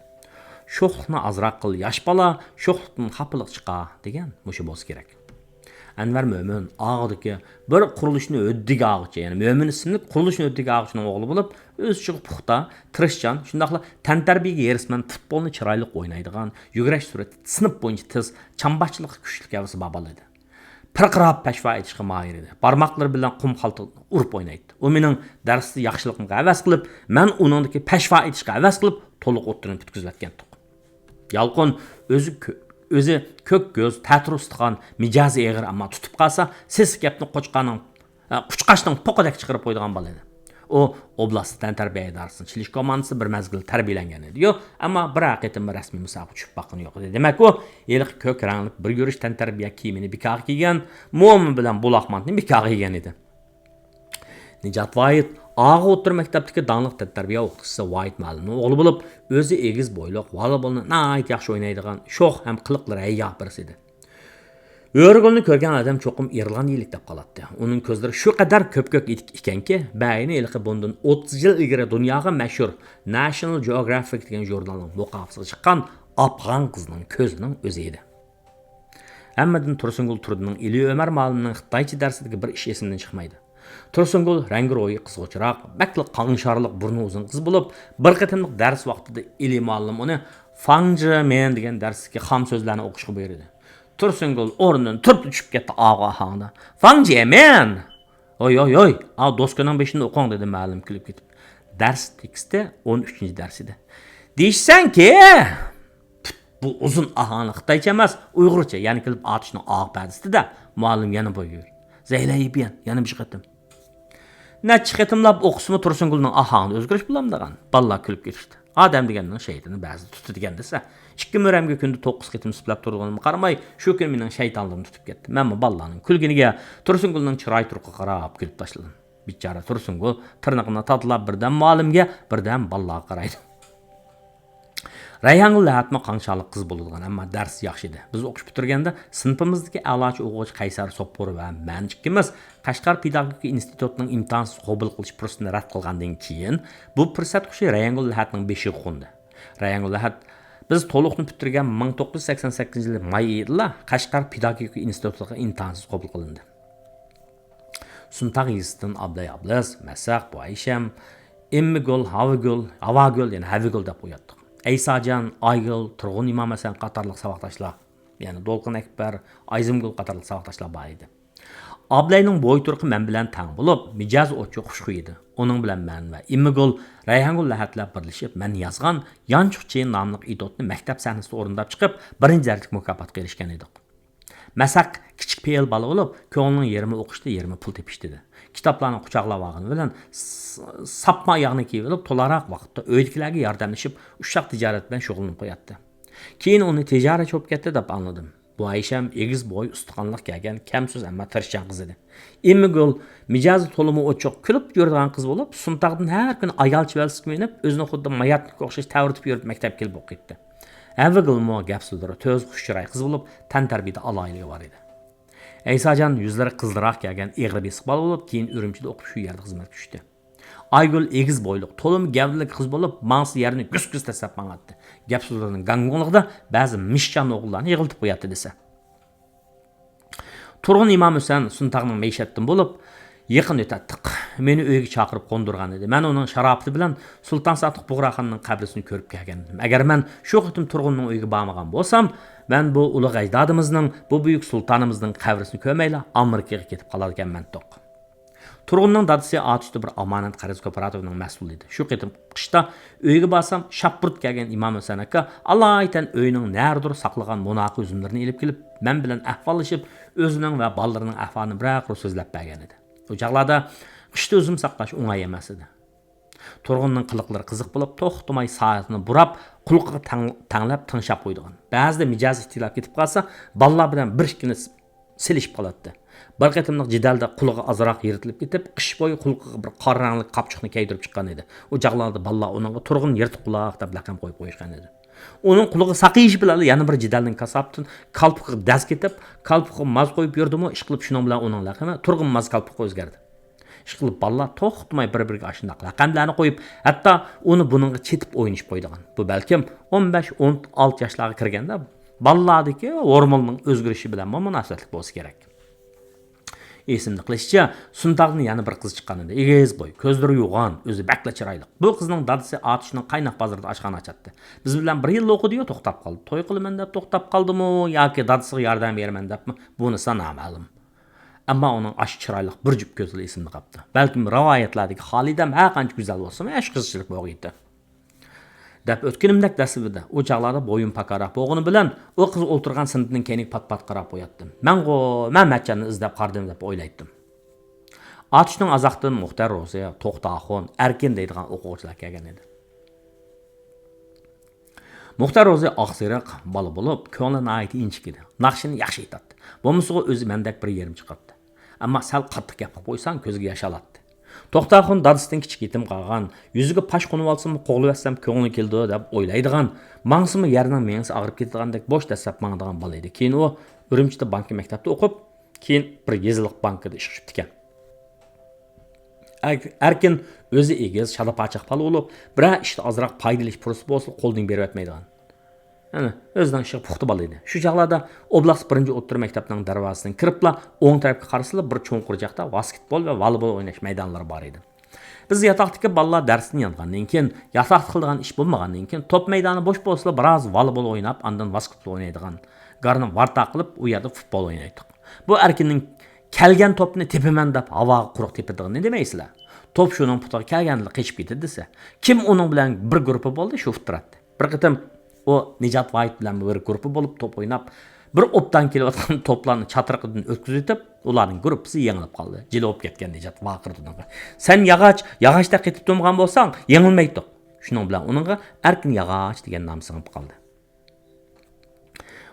«شوخلۇقنى ئازراق قىل، ياش بالا، شوخلۇقتىن خاپىلىق چىقار» دېگەن مۇشۇ بولسا كېرەك. ئەنۋەر مۆمىن ئاغىدىكى بىر قۇرۇلۇشنى ھۆددىگە ئالغۇچى، يەنى مۆمىن ئىسىملىك قۇرۇلۇشنى ھۆددىگە ئالغۇچىنىڭ ئوغلى بولۇپ، ئۆز ئىچىغا پۇختا، تىرىشچان، شۇنداقلا تەنتەربىيەگە ھېرىسمەن، پۇتبولنى چىرايلىق ئوينايدىغان، يۈگۈرۈش سۈرئىتى سىنىپ بويىچە تېز، چامباشچىلىققا كۈچلۈك ھەۋىسى بار بالا ئىدى. پىرقىراپ پەشۋا ئېتىشقا ماھىر ئىدى. بارماقلىرى بىلەن قۇم خالتا ئۇرۇپ ئوينايتتى. ئۇ مېنىڭ دەرستە ياخشىلىقىمغا ھەۋەس قىلىپ، مەن ئۇنىڭدىكى پەشۋا ئېتىشقا ھەۋەس قىلىپ، تولۇق ئوتتۇرىنى پۈتكۈزۈۋەتكەنتۇق. يالقۇن ئۆزى كۆ-، ئۆزى كۆك كۆز، تەتۈر ئۇستىخان، مىجەزى ئېغىر، ئەمما تۇتۇپ قالسا، سېسىق گەپنى قوچقارنىڭ، ئە، قۇچقاچنىڭ پوقىدەك چىقىرىپ قويىدىغان بالا ئىدى. ئۇ ئوبلاست تەنتەربىيە ئىدارىسىنىڭ چېلىشكوماندىسى بىر مەزگىل تەربىيەلەنگەن ئىدى-يۇ، ئەمما بىرەر قېتىممۇ رەسمىي مۇسابىقىگە چۈشۈپ باققىنى يوق ئىدى. دېمەك، ئۇ ھېلىقى كۆك رەڭلىك بىر يۈرۈش تەنتەربىيە كىيىمىنى بىكارغا كىيگەن، موما بىلەن بۇلاق مانتىنى بىكارغا يېگەن ئىدى. نىجات ۋاھىت ئاغا ئوتتۇرا مەكتەپتىكى داڭلىق تەنتەربىيە ئوقۇتقۇچىسى ۋاھىت مۇئەللىمنىڭ ئوغلى بولۇپ، ئۆزى ئېگىز بويلۇق، ۋالىبولنى ناھايىتى ياخشى ئوينايدىغان، شوخ ھەم قىلىقلىرى ھەييار بىرسى ئىدى. ئۆرىگۈلنى كۆرگەن ئادەم چوقۇم ئىرلاندىيىلىك دەپ قالاتتى. ئۇنىڭ كۆزلىرى شۇ قەدەر كۆپكۆك ئىدىك ئىكەنكى، بەينى ھېلىقى بۇندىن ئوتتۇز يىل ئىلگىرى دۇنياغا مەشھۇر ناشنال جېئوگرافىك دېگەن ژۇرنالنىڭ مۇقاۋىسىگە چىققان ئاپغان قىزنىڭ كۆزىنىڭ ئۆزى ئىدى. ھەممىدىن تۇرسۇنگۈل تۇردىنىڭ ئىلى ئۆمەر مۇئەللىمنىڭ خىتايچە دەرسىدىكى بىر ئىش ئېسىمدىن چىقمايدۇ. تۇرسۇنگۈل رەڭگىرويى قىزغۇچراق، بەكلا قاڭشارلىق، بۇرنى ئۇزۇن قىز بولۇپ، بىر قېتىملىق دەرس ۋاقتىدا ئىلى مۇئەللىم ئۇنى فاڭجىمېن دېگەن دەرستىكى خام سۆزلەرنى ئوقۇشقا بۇيرۇدى. تۇرسۇنگۈل ئورنىدىن تۈرتۈپ چۈشۈپ كەتتى ئاغۇ ئاھاڭىدا. «فاڭجىمېن! ھوي، ھوي، ھوي! ئا، دوسكىنىڭ بېشىنى ئوقۇڭ» دېدى مۇئەللىم كۈلۈپ كېتىپ. دەرس تېكىستى ئون ئۈچىنچى دەرس ئىدى. دېيىشسەنكى، بۇ ئۇزۇن ئاھاڭلىق خىتايچە ئەمەس، ئۇيغۇرچە، يەنە كېلىپ ئاتۇشنىڭ ئاغ پەدىسىدە مۇئەللىم يەنە بۇيرۇدى. زەيلەيبىيەن، يەنە بىر قېتىم. نەچچە قېتىملاپ ئوقۇسىمۇ تۇرسۇنگۈلنىڭ ئاھاڭىدا ئۆزگىرىش بولامدىغان؟ بالىلار كۈلۈپ كېتىشتى. ئادەم دېگەننىڭ شەيتىنى بەزىدە تۇتىدىكەن دېسە. ئىككى مۈرەمگە كۈندە توققۇز قېتىم سۈپلەپ تۇرىدىغىنىمغا قارىماي، شۇ كۈنى مېنىڭ شەيتانلىرىم تۇتۇپ كەتتى. مەنمۇ بالىلارنىڭ كۈلگىنىگە، تۇرسۇنگۈلنىڭ چىراي تۇرقىغا قاراپ كۈلۈپ تاشلىدىم. بىچارە تۇرسۇنگۈل تىرنىقىنى تاتىلاپ بىردەم مۇئەللىمگە، بىردەم بالىلارغا قارايدۇ. رەيھانگۈل لەھەتمۇ قاڭشارلىق قىز بولىدىغان، ئەمما دەرسى ياخشى ئىدى. بىز ئوقۇش پۈتتۈرگەندە سىنىپىمىزدىكى ئەلاچى ئوقۇغۇچى قەيسەر سوپۇر ۋە مەن ئىككىمىز قەشقەر پېداگوگىكا ئىنستىتۇتىنىڭ ئىمتىھانسىز قوبۇل قىلىش پۇرسىتىنى رەت قىلغاندىن كېيىن، بۇ پۇرسەت قۇشى رەيھانگۈل لەھەتنىڭ بېشىغا قوندى. رەيھانگۈل ئەھەت، بىز تولۇقنى پۈتتۈرگەن مىڭ توققۇز يۈز سەكسەن سەككىزىنچى يىلى ماي ئېيىدا قەشقەر پېداگوگىكا ئىنستىتۇتىغا ئىمتىھانسىز قوبۇل قىلىندى. سۇنتاغ يېزىسىدىن ئابلاي ئابلىز، مەسەق، بۇ ئايشەم، ئىممىگۈل، ھاۋىگۈل، ھاۋاگۈل، يەنى ھەۋىگۈل دەپ قوياتتۇق. ئەيساجان، ئايگۈل، تۇرغۇن ئىمام ھەسەن قاتارلىق ساۋاقداشلار، يەنى دولقۇن ئەكبەر، ئايزىمگۈل قاتارلىق ساۋاقداشلار بار ئىدى. ئابلاينىڭ بوي تۇرقى مەن بىلەن تەڭ بولۇپ، مىجەزى ئوچۇق، خۇشخۇي ئىدى. ئۇنىڭ بىلەن مەن ۋە ئىممىگۈل، رەيھانگۈل ئەھەتلەر بىرلىشىپ مەن يازغان يانچۇقچى ناملىق ئېتيۇدنى مەكتەپ سەھنىسىدە ئورۇنداپ چىقىپ، بىرىنچى دەرىجىلىك مۇكاپاتقا ئېرىشكەن ئىدۇق. مەسەق كىچىك پېئىل بالا بولۇپ، كۆڭلىنىڭ يېرىمى ئوقۇشتا، يېرىمى پۇل تېپىشتا ئىدى. كىتابلارنى قۇچاقلاپ ئالغىنى بىلەن س-، ساپما ئاياغنى كىيىۋېلىپ، تولىراق ۋاقىتتا ئۆيدىكىلەرگە ياردەملىشىپ، ئۇششاق تىجارەت بىلەن شۇغۇللىنىپ قوياتتى. كېيىن ئۇنى تىجارەتچى بولۇپ كەتتى دەپ ئاڭلىدىم. بۇ ئايشەم ئېگىز بوي، ئۇستىخانلىق كەلگەن، كەمسۆز، ئەمما تىرىشچان قىز ئىدى. ئىممىگۈل مىجەزى تولىمۇ ئوچۇق، كۈلۈپ يۈرىدىغان قىز بولۇپ، سۇنتاغدىن ھەر كۈنى ئايال ۋېلىسىپىتكە مىنىپ، ئۆزىنى خۇددى ماياتنىككە ئوخشاش تەۋرىتىپ يۈرۈپ مەكتەپكە كېلىپ ئوقۇيتتى. ھەۋىگۈلمۇ گەپ سۆزلىرى تۈز، خۇش چىراي قىز بولۇپ، تەنتەربىيىدە ئالاھىدىلىكى بار ئىدى. ئەيساجان يۈزلىرى قىزىلراق كەلگەن ئېغىر بېسىق بالا بولۇپ، كېيىن ئۈرۈمچىدە ئوقۇپ، شۇ يەردە خىزمەتكە چۈشتى. ئايگۈل ئېگىز بويلۇق، تولىمۇ گەۋدىلىك قىز بولۇپ، ماڭسا يەرنى گۈس-گۈس دەسسەپ ماڭاتتى. گەپ سۆزلىرىنىڭ گاڭگوڭلۇقىدا بەزى مىشچان ئوغۇللارنى يىغلىتىپ قوياتتى دېسە. تۇرغۇن ئىمام ھۈسەن سۇنتاغنىڭ مەيشەتتىن بولۇپ، يېقىن ئۆتەتتۇق. مېنى ئۆيىگە چاقىرىپ قوندۇرغان ئىدى. مەن ئۇنىڭ شاراپىتى بىلەن سۇلتان ساتۇق بۇغراخاننىڭ قەبرىسىنى كۆرۈپ كەلگەن ئىدىم. ئەگەر مەن شۇ قېتىم تۇرغۇننىڭ ئۆيىگە بارمىغان بولسام، مەن بۇ ئۇلۇغ ئەجدادىمىزنىڭ، بۇ بۈيۈك سۇلتانىمىزنىڭ قەبرىسىنى كۆرمەيلا ئامېرىكىغا كېتىپ قالىدىكەنمەنتۇق. تۇرغۇننىڭ دادىسى ئاتۇشتا بىر ئامانەت قەرز كوپىراتىپىنىڭ مەسئۇلى ئىدى. شۇ قېتىم قىشتا ئۆيىگە بارسام، شاپپۇرت كەلگەن ئىمام ھۈسەن ئاكا ئالايىتەن ئۆينىڭ نەدىدۇر ساقلىغان موناكا ئۈزۈملىرىنى ئېلىپ كېلىپ، مەن بىلەن ئەھۋاللىشىپ، ئۆزىنىڭ ۋە بالىلىرىنىڭ ئەھۋالىنى بىرەر قۇر سۆزلەپ بەرگەن ئىدى. ئۇ چاغلاردا قىشتا ئۈزۈم ساقلاش ئوڭاي ئەمەس ئىدى. تۇرغۇننىڭ قىلىقلىرى قىزىق بولۇپ، توختىماي سائەتنى بۇراپ، قۇلىقىغا تەڭ-، تەڭلەپ تىڭشاپ قويىدىغان. بەزىدە مىجەزى تىلاپ كېتىپ قالسا، بالىلار بىلەن بىر ئىككىنى سېلىشىپ قالاتتى. بىر قېتىملىق جېدەلدە قۇلىقى ئازراق يىرتىلىپ كېتىپ، قىش بويى قۇلىقىغا بىر قارا رەڭلىك قاپچۇقنى كىيدۈرۈپ چىققان ئىدى. ئۇ چاغلاردا بالىلار ئۇنىڭغا تۇرغۇن يىرتىق قۇلاق دەپ لەقەم قويۇپ قويۇشقان ئىدى. ئۇنىڭ قۇلىقى ساقىيىشى بىلەن يەنە بىر جېدەلنىڭ كاساپىتىدىن كالپۇكىغا دەز كېتىپ، كالپۇكىغا ماز قويۇپ يۈردىمۇ، ئىشقىلىپ شۇنىڭ بىلەن ئۇنىڭ لەقىمى تۇرغۇن ماز كالپۇكقا ئۆزگەردى. ئىشقىلىپ بالىلار توختىماي بىر-بىرىگە ئاشۇنداق لەقەملەرنى قويۇپ، ھەتتا ئۇنى بۇنىڭغا چېتىپ ئوينىشىپ قويىدىغان. بۇ بەلكىم ئون بەش، ئون ئالتە ياشلارغا كىرگەندە بالىلاردىكى ھورموننىڭ ئۆزگىرىشى بىلەنمۇ مۇناسىۋەتلىك بولسا كېرەك. ئېسىمدە قېلىشىچە، سۇنتاغدىن يەنە بىر قىز چىققان ئىدى. ئېگىز بوي، كۆزلىرى يوغان، ئۆزى بەكلا چىرايلىق. بۇ قىزنىڭ دادىسى ئاتۇشنىڭ قايناق بازىرىدا ئاشخانا ئاچاتتى. بىز بىلەن بىر يىللا ئوقۇدى-يۇ، توختاپ قالدى. توي قىلىمەن دەپ توختاپ قالدىمۇ ياكى دادىسىغا ياردەم بېرىمەن دەپمۇ، بۇنىسى نامەلۇم. ئەمما ئۇنىڭ ئاشۇ چىرايلىق بىر جۈپ كۆزىلا ئېسىمدە قاپتۇ. بەلكىم رىۋايەتلەردىكى خالىدەم ھەر قانچە گۈزەل بولسىمۇ، ئەشقىزچىلىك بولغىيتى. دەپ ئۆتكىنىمدەك دەسلىپىدە ئۇ چاغلاردا بويۇم پاكارراق بولغىنى بىلەن ئۇ قىز ئولتۇرغان سىنىپنىڭ كەينىگە پات-پات قاراپ قوياتتىم. مەنغۇ مەمەتجاننى ئىزدەپ قارىدىم دەپ ئويلايتتىم. ئاتۇشنىڭ ئازاقتىن مۇختەر روزى، توختى ئاخۇن، ئەركىن دەيدىغان ئوقۇغۇچىلار كەلگەن ئىدى. مۇختەر روزى ئاقسېرىق بالا بولۇپ، كۆڭلى ناھايىتى ئىنچىكە ئىدى. ناخشىنى ياخشى ئېيتاتتى. بولمىسىغۇ ئۆزى مەندەك بىر يېرىم چىقاتتى. ئەمما سەل قاتتىق گەپ قىلىپ قويساڭ، كۆزىگە ياش ئالاتتى. توختى ئاخۇن دادىسىدىن كىچىك يېتىم قالغان، يۈزىگە پاش قونۇۋالسىمۇ قوغلىۋەتسەم كۆڭلى كېلىدۇ دەپ ئويلايدىغان، ماڭسىمۇ يەرنىڭ مېڭىسى ئاغرىپ كېتىدىغاندەك بوش دەسسەپ ماڭىدىغان بالا ئىدى. كېيىن ئۇ ئۈرۈمچىدە بانكا مەكتەپتە ئوقۇپ، كېيىن بىر يېزىلىق بانكىدا ئىشقا چۈشۈپتىكەن. ئەر-، ئەركىن ئۆزى ئېگىز، شادا-پاچاق بالا بولۇپ، بىرەر ئىشتا ئازراق پايدا ئېلىش پۇرسىتى بولسىلا قولدىن بېرىۋەتمەيدىغان. يەنى ئۆزىنىڭ ئىشىغا پۇختا بالا ئىدى. شۇ چاغلاردا ئوبلاست بىرىنچى ئوتتۇرا مەكتەپنىڭ دەرۋازىسىدىن كىرىپلا ئوڭ تەرەپكە قارىسىلا بىر چوڭقۇر جىقتا ۋاسكېتبول ۋە ۋالىبول ئويناش مەيدانلىرى بار ئىدى. بىز ياتاقتىكى بالىلار دەرستىن يانغاندىن كېيىن، ياتاقتا قىلىدىغان ئىش بولمىغاندىن كېيىن، توپ مەيدانى بوش بولسىلا بىراز ۋالىبول ئويناپ، ئاندىن ۋاسكېتبول ئوينايدىغان گارنى ۋارتاق قىلىپ، ئۇ يەردە فۇتبول ئوينايتتۇق. بۇ ئەركىننىڭ كەلگەن توپنى تېپىمەن دەپ ھاۋاغا قۇرۇق تېپىدىغىنى دېمەيسىلەر. توپ شۇنىڭ پۇتىغا كەلگەندىلا قېچىپ كېتىدۇ دېسە. كىم ئۇنىڭ بىلەن بىر گۇرۇپپا بولدى، شۇ ئۇتتۇراتتى. بىر قېتىم ئۇ نىجات ۋاھىت بىلەن بىر گۇرۇپپا بولۇپ توپ ئويناپ، بىر ئوبدان كېلىۋاتقان توپلارنى چاتىرىقىدىن ئۆتكۈزۈۋېتىپ، ئۇلارنىڭ گۇرۇپپىسى يېڭىلىپ قالدى. جىلە بولۇپ كەتكەن نىجات ۋارقىرىدى ئۇنىڭغا. سەن ياغاچ، ياغاچتەك قېتىپ تۇرمىغان بولساڭ، يېڭىلمەيتتۇق. شۇنىڭ بىلەن ئۇنىڭغا ئەركىن ياغاچ دېگەن نام سىڭىپ قالدى.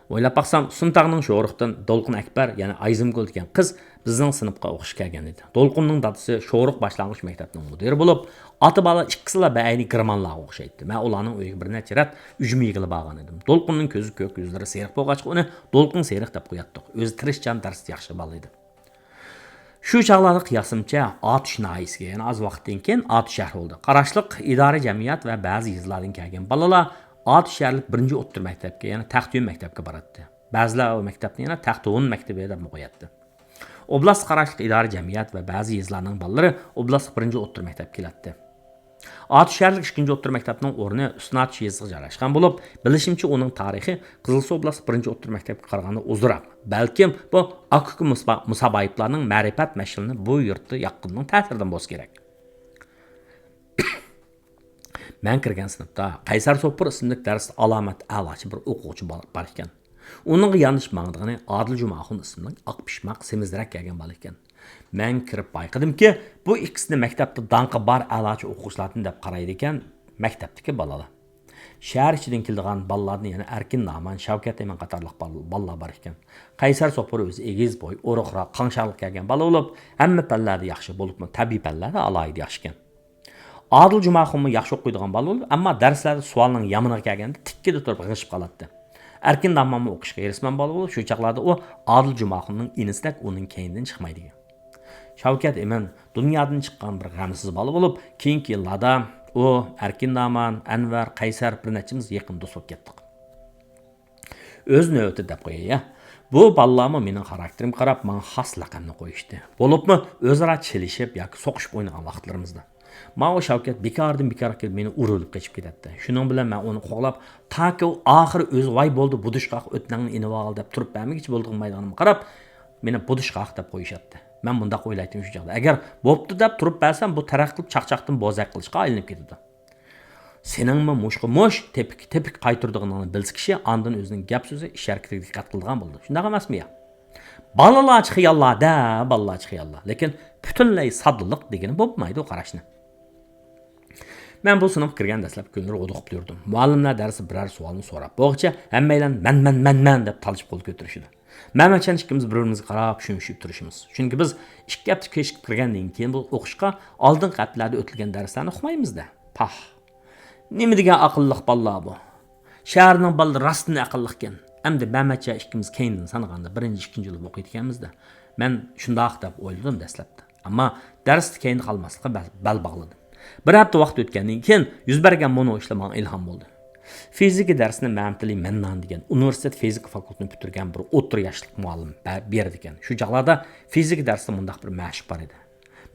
ئويلاپ باقسام، سۇنتاغنىڭ شورۇقتىن دولقۇن ئەكبەر، يەنى ئايزىمگۈل دېگەن قىز بىزنىڭ سىنىپقا ئوقۇشقا كەلگەن ئىدى. دولقۇننىڭ دادىسى شورۇق باشلانغۇچ مەكتەپنىڭ مۇدىرى بولۇپ، ئاتا-بالا ئىككىسىلا بەئەينى گېرمانلارغا ئوخشايتتى. مەن ئۇلارنىڭ ئۆيىگە بىر نەچچە رەت ئۈجمە يېگىلى بارغان ئىدىم. دولقۇننىڭ كۆزى كۆك، يۈزلىرى سېرىق بولغاچقا، ئۇنى دولقۇن سېرىق دەپ قوياتتۇق. ئۆزى تىرىشچان، دەرستە ياخشى بالا ئىدى. شۇ چاغلاردا قىياسىمچە ئاتۇش ناھىيەسىگە، يەنى ئاز ۋاقىتتىن كېيىن ئاتۇش شەھىرى بولدى، قاراشلىق ئىدارە جەمئىيەت ۋە بەزى يېزىلاردىن كەلگەن بالىلار ئاتۇش شەھەرلىك بىرىنچى ئوتتۇرا مەكتەپكە، يەنى تەختىيۇن مەكتەپكە باراتتى. بەزىلەر ئۇ مەكتەپنى يەنە تەختىيۇن مەكتىپى دەپمۇ قوياتتى. ئوبلاستقا قاراشلىق ئىدارە جەمئىيەت ۋە بەزى يېزىلارنىڭ بالىلىرى ئوبلاستلىق بىرىنچى ئوتتۇرا مەكتەپكە كېلەتتى. ئاتۇش شەھەرلىك ئىككىنچى ئوتتۇرا مەكتەپنىڭ ئورنى ئۈستۈن ئاتۇش يېزىسىغا جايلاشقان بولۇپ، بىلىشىمچە، ئۇنىڭ تارىخى قىزىلسۇ ئوبلاستلىق بىرىنچى ئوتتۇرا مەكتەپكە قارىغاندا ئۇزۇنراق. بەلكىم بۇ ئاكا-ئۇكا مۇسا-، مۇسابايىپلارنىڭ مەرىپەت مەشئىلىنى بۇ يۇرتتا ياققىنىنىڭ تەسىرىدىن بولسا كېرەك. مەن كىرگەن سىنىپتا قەيسەر سوپۇر ئىسىملىك دەرستە ئالامەت ئەلاچى بىر ئوقۇغۇچى بار، بار ئىكەن. ئۇنىڭغا ياندىشىپ ماڭىدىغىنى ئادىل جۇمئاخۇن ئىسىملىك ئاق پىشماق، سېمىزرەك كەلگەن بالا ئىكەن. مەن كىرىپ بايقىدىمكى، بۇ ئىككىسىنى مەكتەپتە داڭقى بار ئەلاچى ئوقۇغۇچىلاردىن دەپ قارايدىكەن مەكتەپتىكى بالىلار. شەھەر ئىچىدىن كېلىدىغان بالىلاردىن يەنە ئەركىن نامان، شەۋكەت ئىمىن قاتارلىق بال-، بالىلار بار ئىكەن. قەيسەر سوپۇر ئۆزى ئېگىز بوي، ئورۇقراق، قاڭشارلىق كەلگەن بالا بولۇپ، ھەممە پەنلەردە ياخشى، بولۇپمۇ تەبىئىي پەنلەردە ئالاھىدە ياخشى ئىكەن. ئادىل جۇماخۇنمۇ ياخشى ئوقۇيدىغان بالا بولۇپ، ئەمما دەرسلەردە سوئالنىڭ يامىنىغا كەلگەندە تىككىدە تۇرۇپ غىڭشىپ قالاتتى. ئەركىن نامانمۇ ئوقۇشقا ھېرىسمەن بالا بولۇپ، شۇ چاغلاردا ئۇ ئادىل جۇماخۇننىڭ ئىنىسىدەك ئۇنىڭ كەينىدىن چىقمايدىكەن. شەۋكەت ئىمىن دۇنيادىن چىققان بىر غەمسىز بالا بولۇپ، كېيىنكى يىللاردا ئۇ، ئەركىن نامان، ئەنۋەر، قەيسەر بىر نەچچىمىز يېقىن دوست بولۇپ كەتتۇق. ئۆز نۆۋىتىدە دەپ قوياي يا. بۇ بالىلارمۇ مېنىڭ خاراكتېرىمگە قاراپ ماڭا خاس لەقەمنى قويۇشتى. بولۇپمۇ ئۆزئارا چېلىشىپ ياكى سوقۇشۇپ ئوينىغان ۋاقىتلىرىمىزدا. ماۋۇ شەۋكەت بىكاردىن بىكارغا كېلىپ مېنى ئۇرۇۋېلىپ قېچىپ كېتەتتى. شۇنىڭ بىلەن مەن ئۇنى قوغلاپ، تاكى ئۇ ئاخىرى ئۆزى ۋاي بولدى، بۇدۇشقاق ئۆتنەڭنى ئېلىۋال دەپ تۇرۇپ بەرمىگىچە بولىدىغىنىمغا قاراپ، مېنى بۇدۇشقاق دەپ قويۇشاتتى. مەن مۇنداق ئويلايتتىم شۇ چاغدا، ئەگەر بوپتۇ دەپ تۇرۇپ بەرسەم، بۇ تەرەققىي قىلىپ چاقچاقتىن بوزەك قىلىشقا ئايلىنىپ كېتىدۇ. سېنىڭمۇ مۇشقا مۇش، تېپىك تېپىك قايتۇرىدىغىنىڭنى بىلسە كىشى، ئاندىن ئۆزىنىڭ گەپ سۆزى، ئىش ھەرىكىتىگە دىققەت قىلىدىغان بولىدۇ. شۇنداق ئەمەسمۇ يا؟ بالىلارچە خىياللار دە، بالىلارچە خىياللار. لېكىن پۈتۈنلەي ساددىلىق دېگىنى بولمايدۇ قاراشنى. مەن بۇ سىنىپقا كىرگەن دەسلەپكى كۈنلىرى ھودۇقۇپ يۈردۈم. مۇئەللىملەر دەرستە بىرەر سوئالنى سوراپ بولغۇچە، ھەممەيلەن مەن، مەن، مەن، مەن دەپ تالىشىپ قول كۆتۈرۈشىدۇ. مەمەتجان ئىككىمىز بىر-بىرىمىزگە قاراپ شۈمشىيىپ تۇرۇشىمىز. چۈنكى بىز ئىككى ھەپتە كېچىكىپ كىرگەندىن كېيىن بۇ ئوقۇشقا ئالدىنقى ھەپتىلەردە ئۆتۈلگەن دەرسلەرنى ئۇقمايمىز-دە. پاھ! نېمە دېگەن ئەقىللىق بالىلار بۇ! شەھەرنىڭ بالىلىرى راستتىن ئەقىللىقكەن. ئەمدى مەمەتجان ئىككىمىز كەينىدىن سانىغاندا بىرىنچى، ئىككىنچى بولۇپ ئوقۇيدىكەنمىز-دە. مەن شۇنداق دەپ ئويلىدىم دەسلەپتە. ئەمما دەرستە كەينىدە قالماسلىققا بەل، بەل باغلىدىم. بىر ھەپتە ۋاقىت ئۆتكەندىن كېيىن يۈز بەرگەن مۇنۇ ئىشلار ماڭا ئىلھام بولدى. فىزىكا دەرسىنى مەمتىلى مەننان دېگەن ئۇنىۋېرسىتېت فىزىكا فاكۇلتېتىنى پۈتتۈرگەن بىر ئوتتۇرا ياشلىق مۇئەللىم بە، بېرىدىكەن. شۇ چاغلاردا فىزىكا دەرسىدە مۇنداق بىر مەشىق بار ئىدى.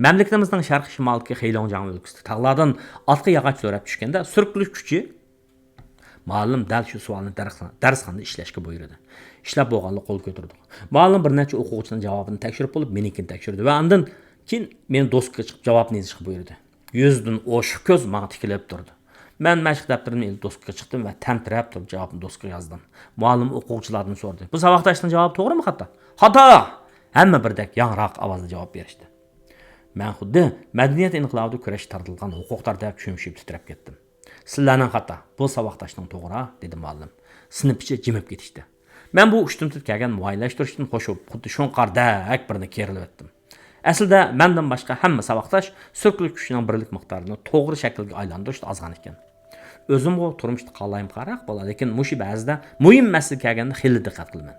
مەملىكىتىمىزنىڭ شەرقىي شىمالىدىكى خېيلوڭجياڭ ئۆلكىسىدىكى تاغلاردىن ئاتقا ياغاچ سۆرەپ چۈشكەندە سۈركىلىش كۈچى. مۇئەللىم دەل شۇ سوئالنى دەرس-، دەرسخانىدا ئىشلەشكە بۇيرۇدى. ئىشلەپ بولغانلار قول كۆتۈردى. مۇئەللىم بىر نەچچە ئوقۇغۇچىنىڭ جاۋابىنى تەكشۈرۈپ بولۇپ، مېنىڭكىنى تەكشۈردى ۋە ئاندىن كېيىن مېنى دوسكىغا چىقىپ جاۋابنى يېزىشقا بۇيرۇدى. يۈزدىن ئوشۇق كۆز ماڭا تىكىلىپ تۇردى. مەن مەشىق دەپتىرىمنى ئېلىپ دوسكىغا چىقتىم ۋە تەمتىرەپ تۇرۇپ جاۋابنى دوسكىغا يازدىم. مۇئەللىم ئوقۇغۇچىلاردىن سورىدى، بۇ ساۋاقداشنىڭ جاۋابى توغرىمۇ خاتا؟ خاتا! ھەممە بىردەك ياڭراق ئاۋازدا جاۋاب بېرىشتى. مەن خۇددى مەدەنىيەت ئىنقىلابىدا كۈرەشكە تارتىلغان ھوقۇقدار دەپ شۈمشىيىپ تىترەپ كەتتىم. سىلەرنىڭ خاتا، بۇ ساۋاقداشنىڭ توغرا، دېدى مۇئەللىم. سىنىپ ئىچى جىمىپ كېتىشتى. مەن بۇ ئۇشتۇمتۇت كەلگەن مۇئايىنلەشتۈرۈشتىن خوشۇپ، خۇددى شۇڭقاردەك بىرنى كېرىلىۋەتتىم. ئەسلىدە مەندىن باشقا ھەممە ساۋاقداش سۈركىلىش كۈچىنىڭ بىرلىك مىقدارىنى توغرا شەكىلگە ئايلاندۇرۇشتا ئازغان ئىكەن. ئۆزۈمغۇ تۇرمۇشتا قالايمىقانراق بالا، لېكىن مۇشۇ بەزىدە مۇھىم مەسىلە كەلگەندە خېلى دىققەت قىلىمەن.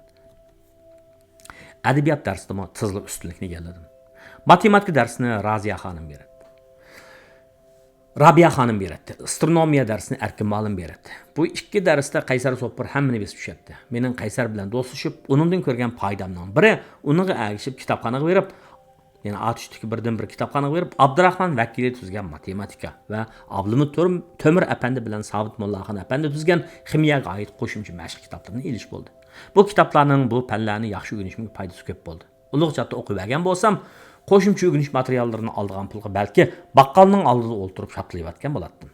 ئەدەبىيات دەرسىدىمۇ تېزلا ئۈستۈنلۈكنى ئىگىلىدىم. ماتېماتىكا دەرسىنى رازىيە خانىم بېرەتتى. رابىيە خانىم بېرەتتى. ئاسترونومىيە دەرسىنى ئەركىن مۇئەللىم بېرەتتى. بۇ ئىككى دەرستە قەيسەر سوپۇر ھەممىنى بېسىپ چۈشەتتى. مېنىڭ قەيسەر بىلەن دوستلىشىپ، ئۇنىڭدىن كۆرگەن پايدامنىڭ بىرى، ئۇنىڭغا ئەگىشىپ كىتابخانىغا بېرىپ، يەنى ئاتۇشتىكى بىردىنبىر كىتابخانىغا بېرىپ، ئابدۇراخمان ۋەكىلى تۈزگەن ماتېماتىكا ۋە ئابلىمىت تۆر-، تۆمۈر ئەپەندى بىلەن سابىت موللاخان ئەپەندى تۈزگەن خىمىيەگە ئائىت قوشۇمچە مەشىق كىتابلىرىنى ئېلىش بولدى. بۇ كىتابلارنىڭ بۇ پەنلەرنى ياخشى ئۆگىنىشىمگە پايدىسى كۆپ بولدى. ئۇلۇغ چاتتا ئوقۇۋەرگەن بولسام، قوشۇمچە ئۆگىنىش ماتېرىياللىرىنى ئالىدىغان پۇلغا بەلكى باققالنىڭ ئالدىدا ئولتۇرۇپ شاپتىلىۋەتكەن بولاتتىم.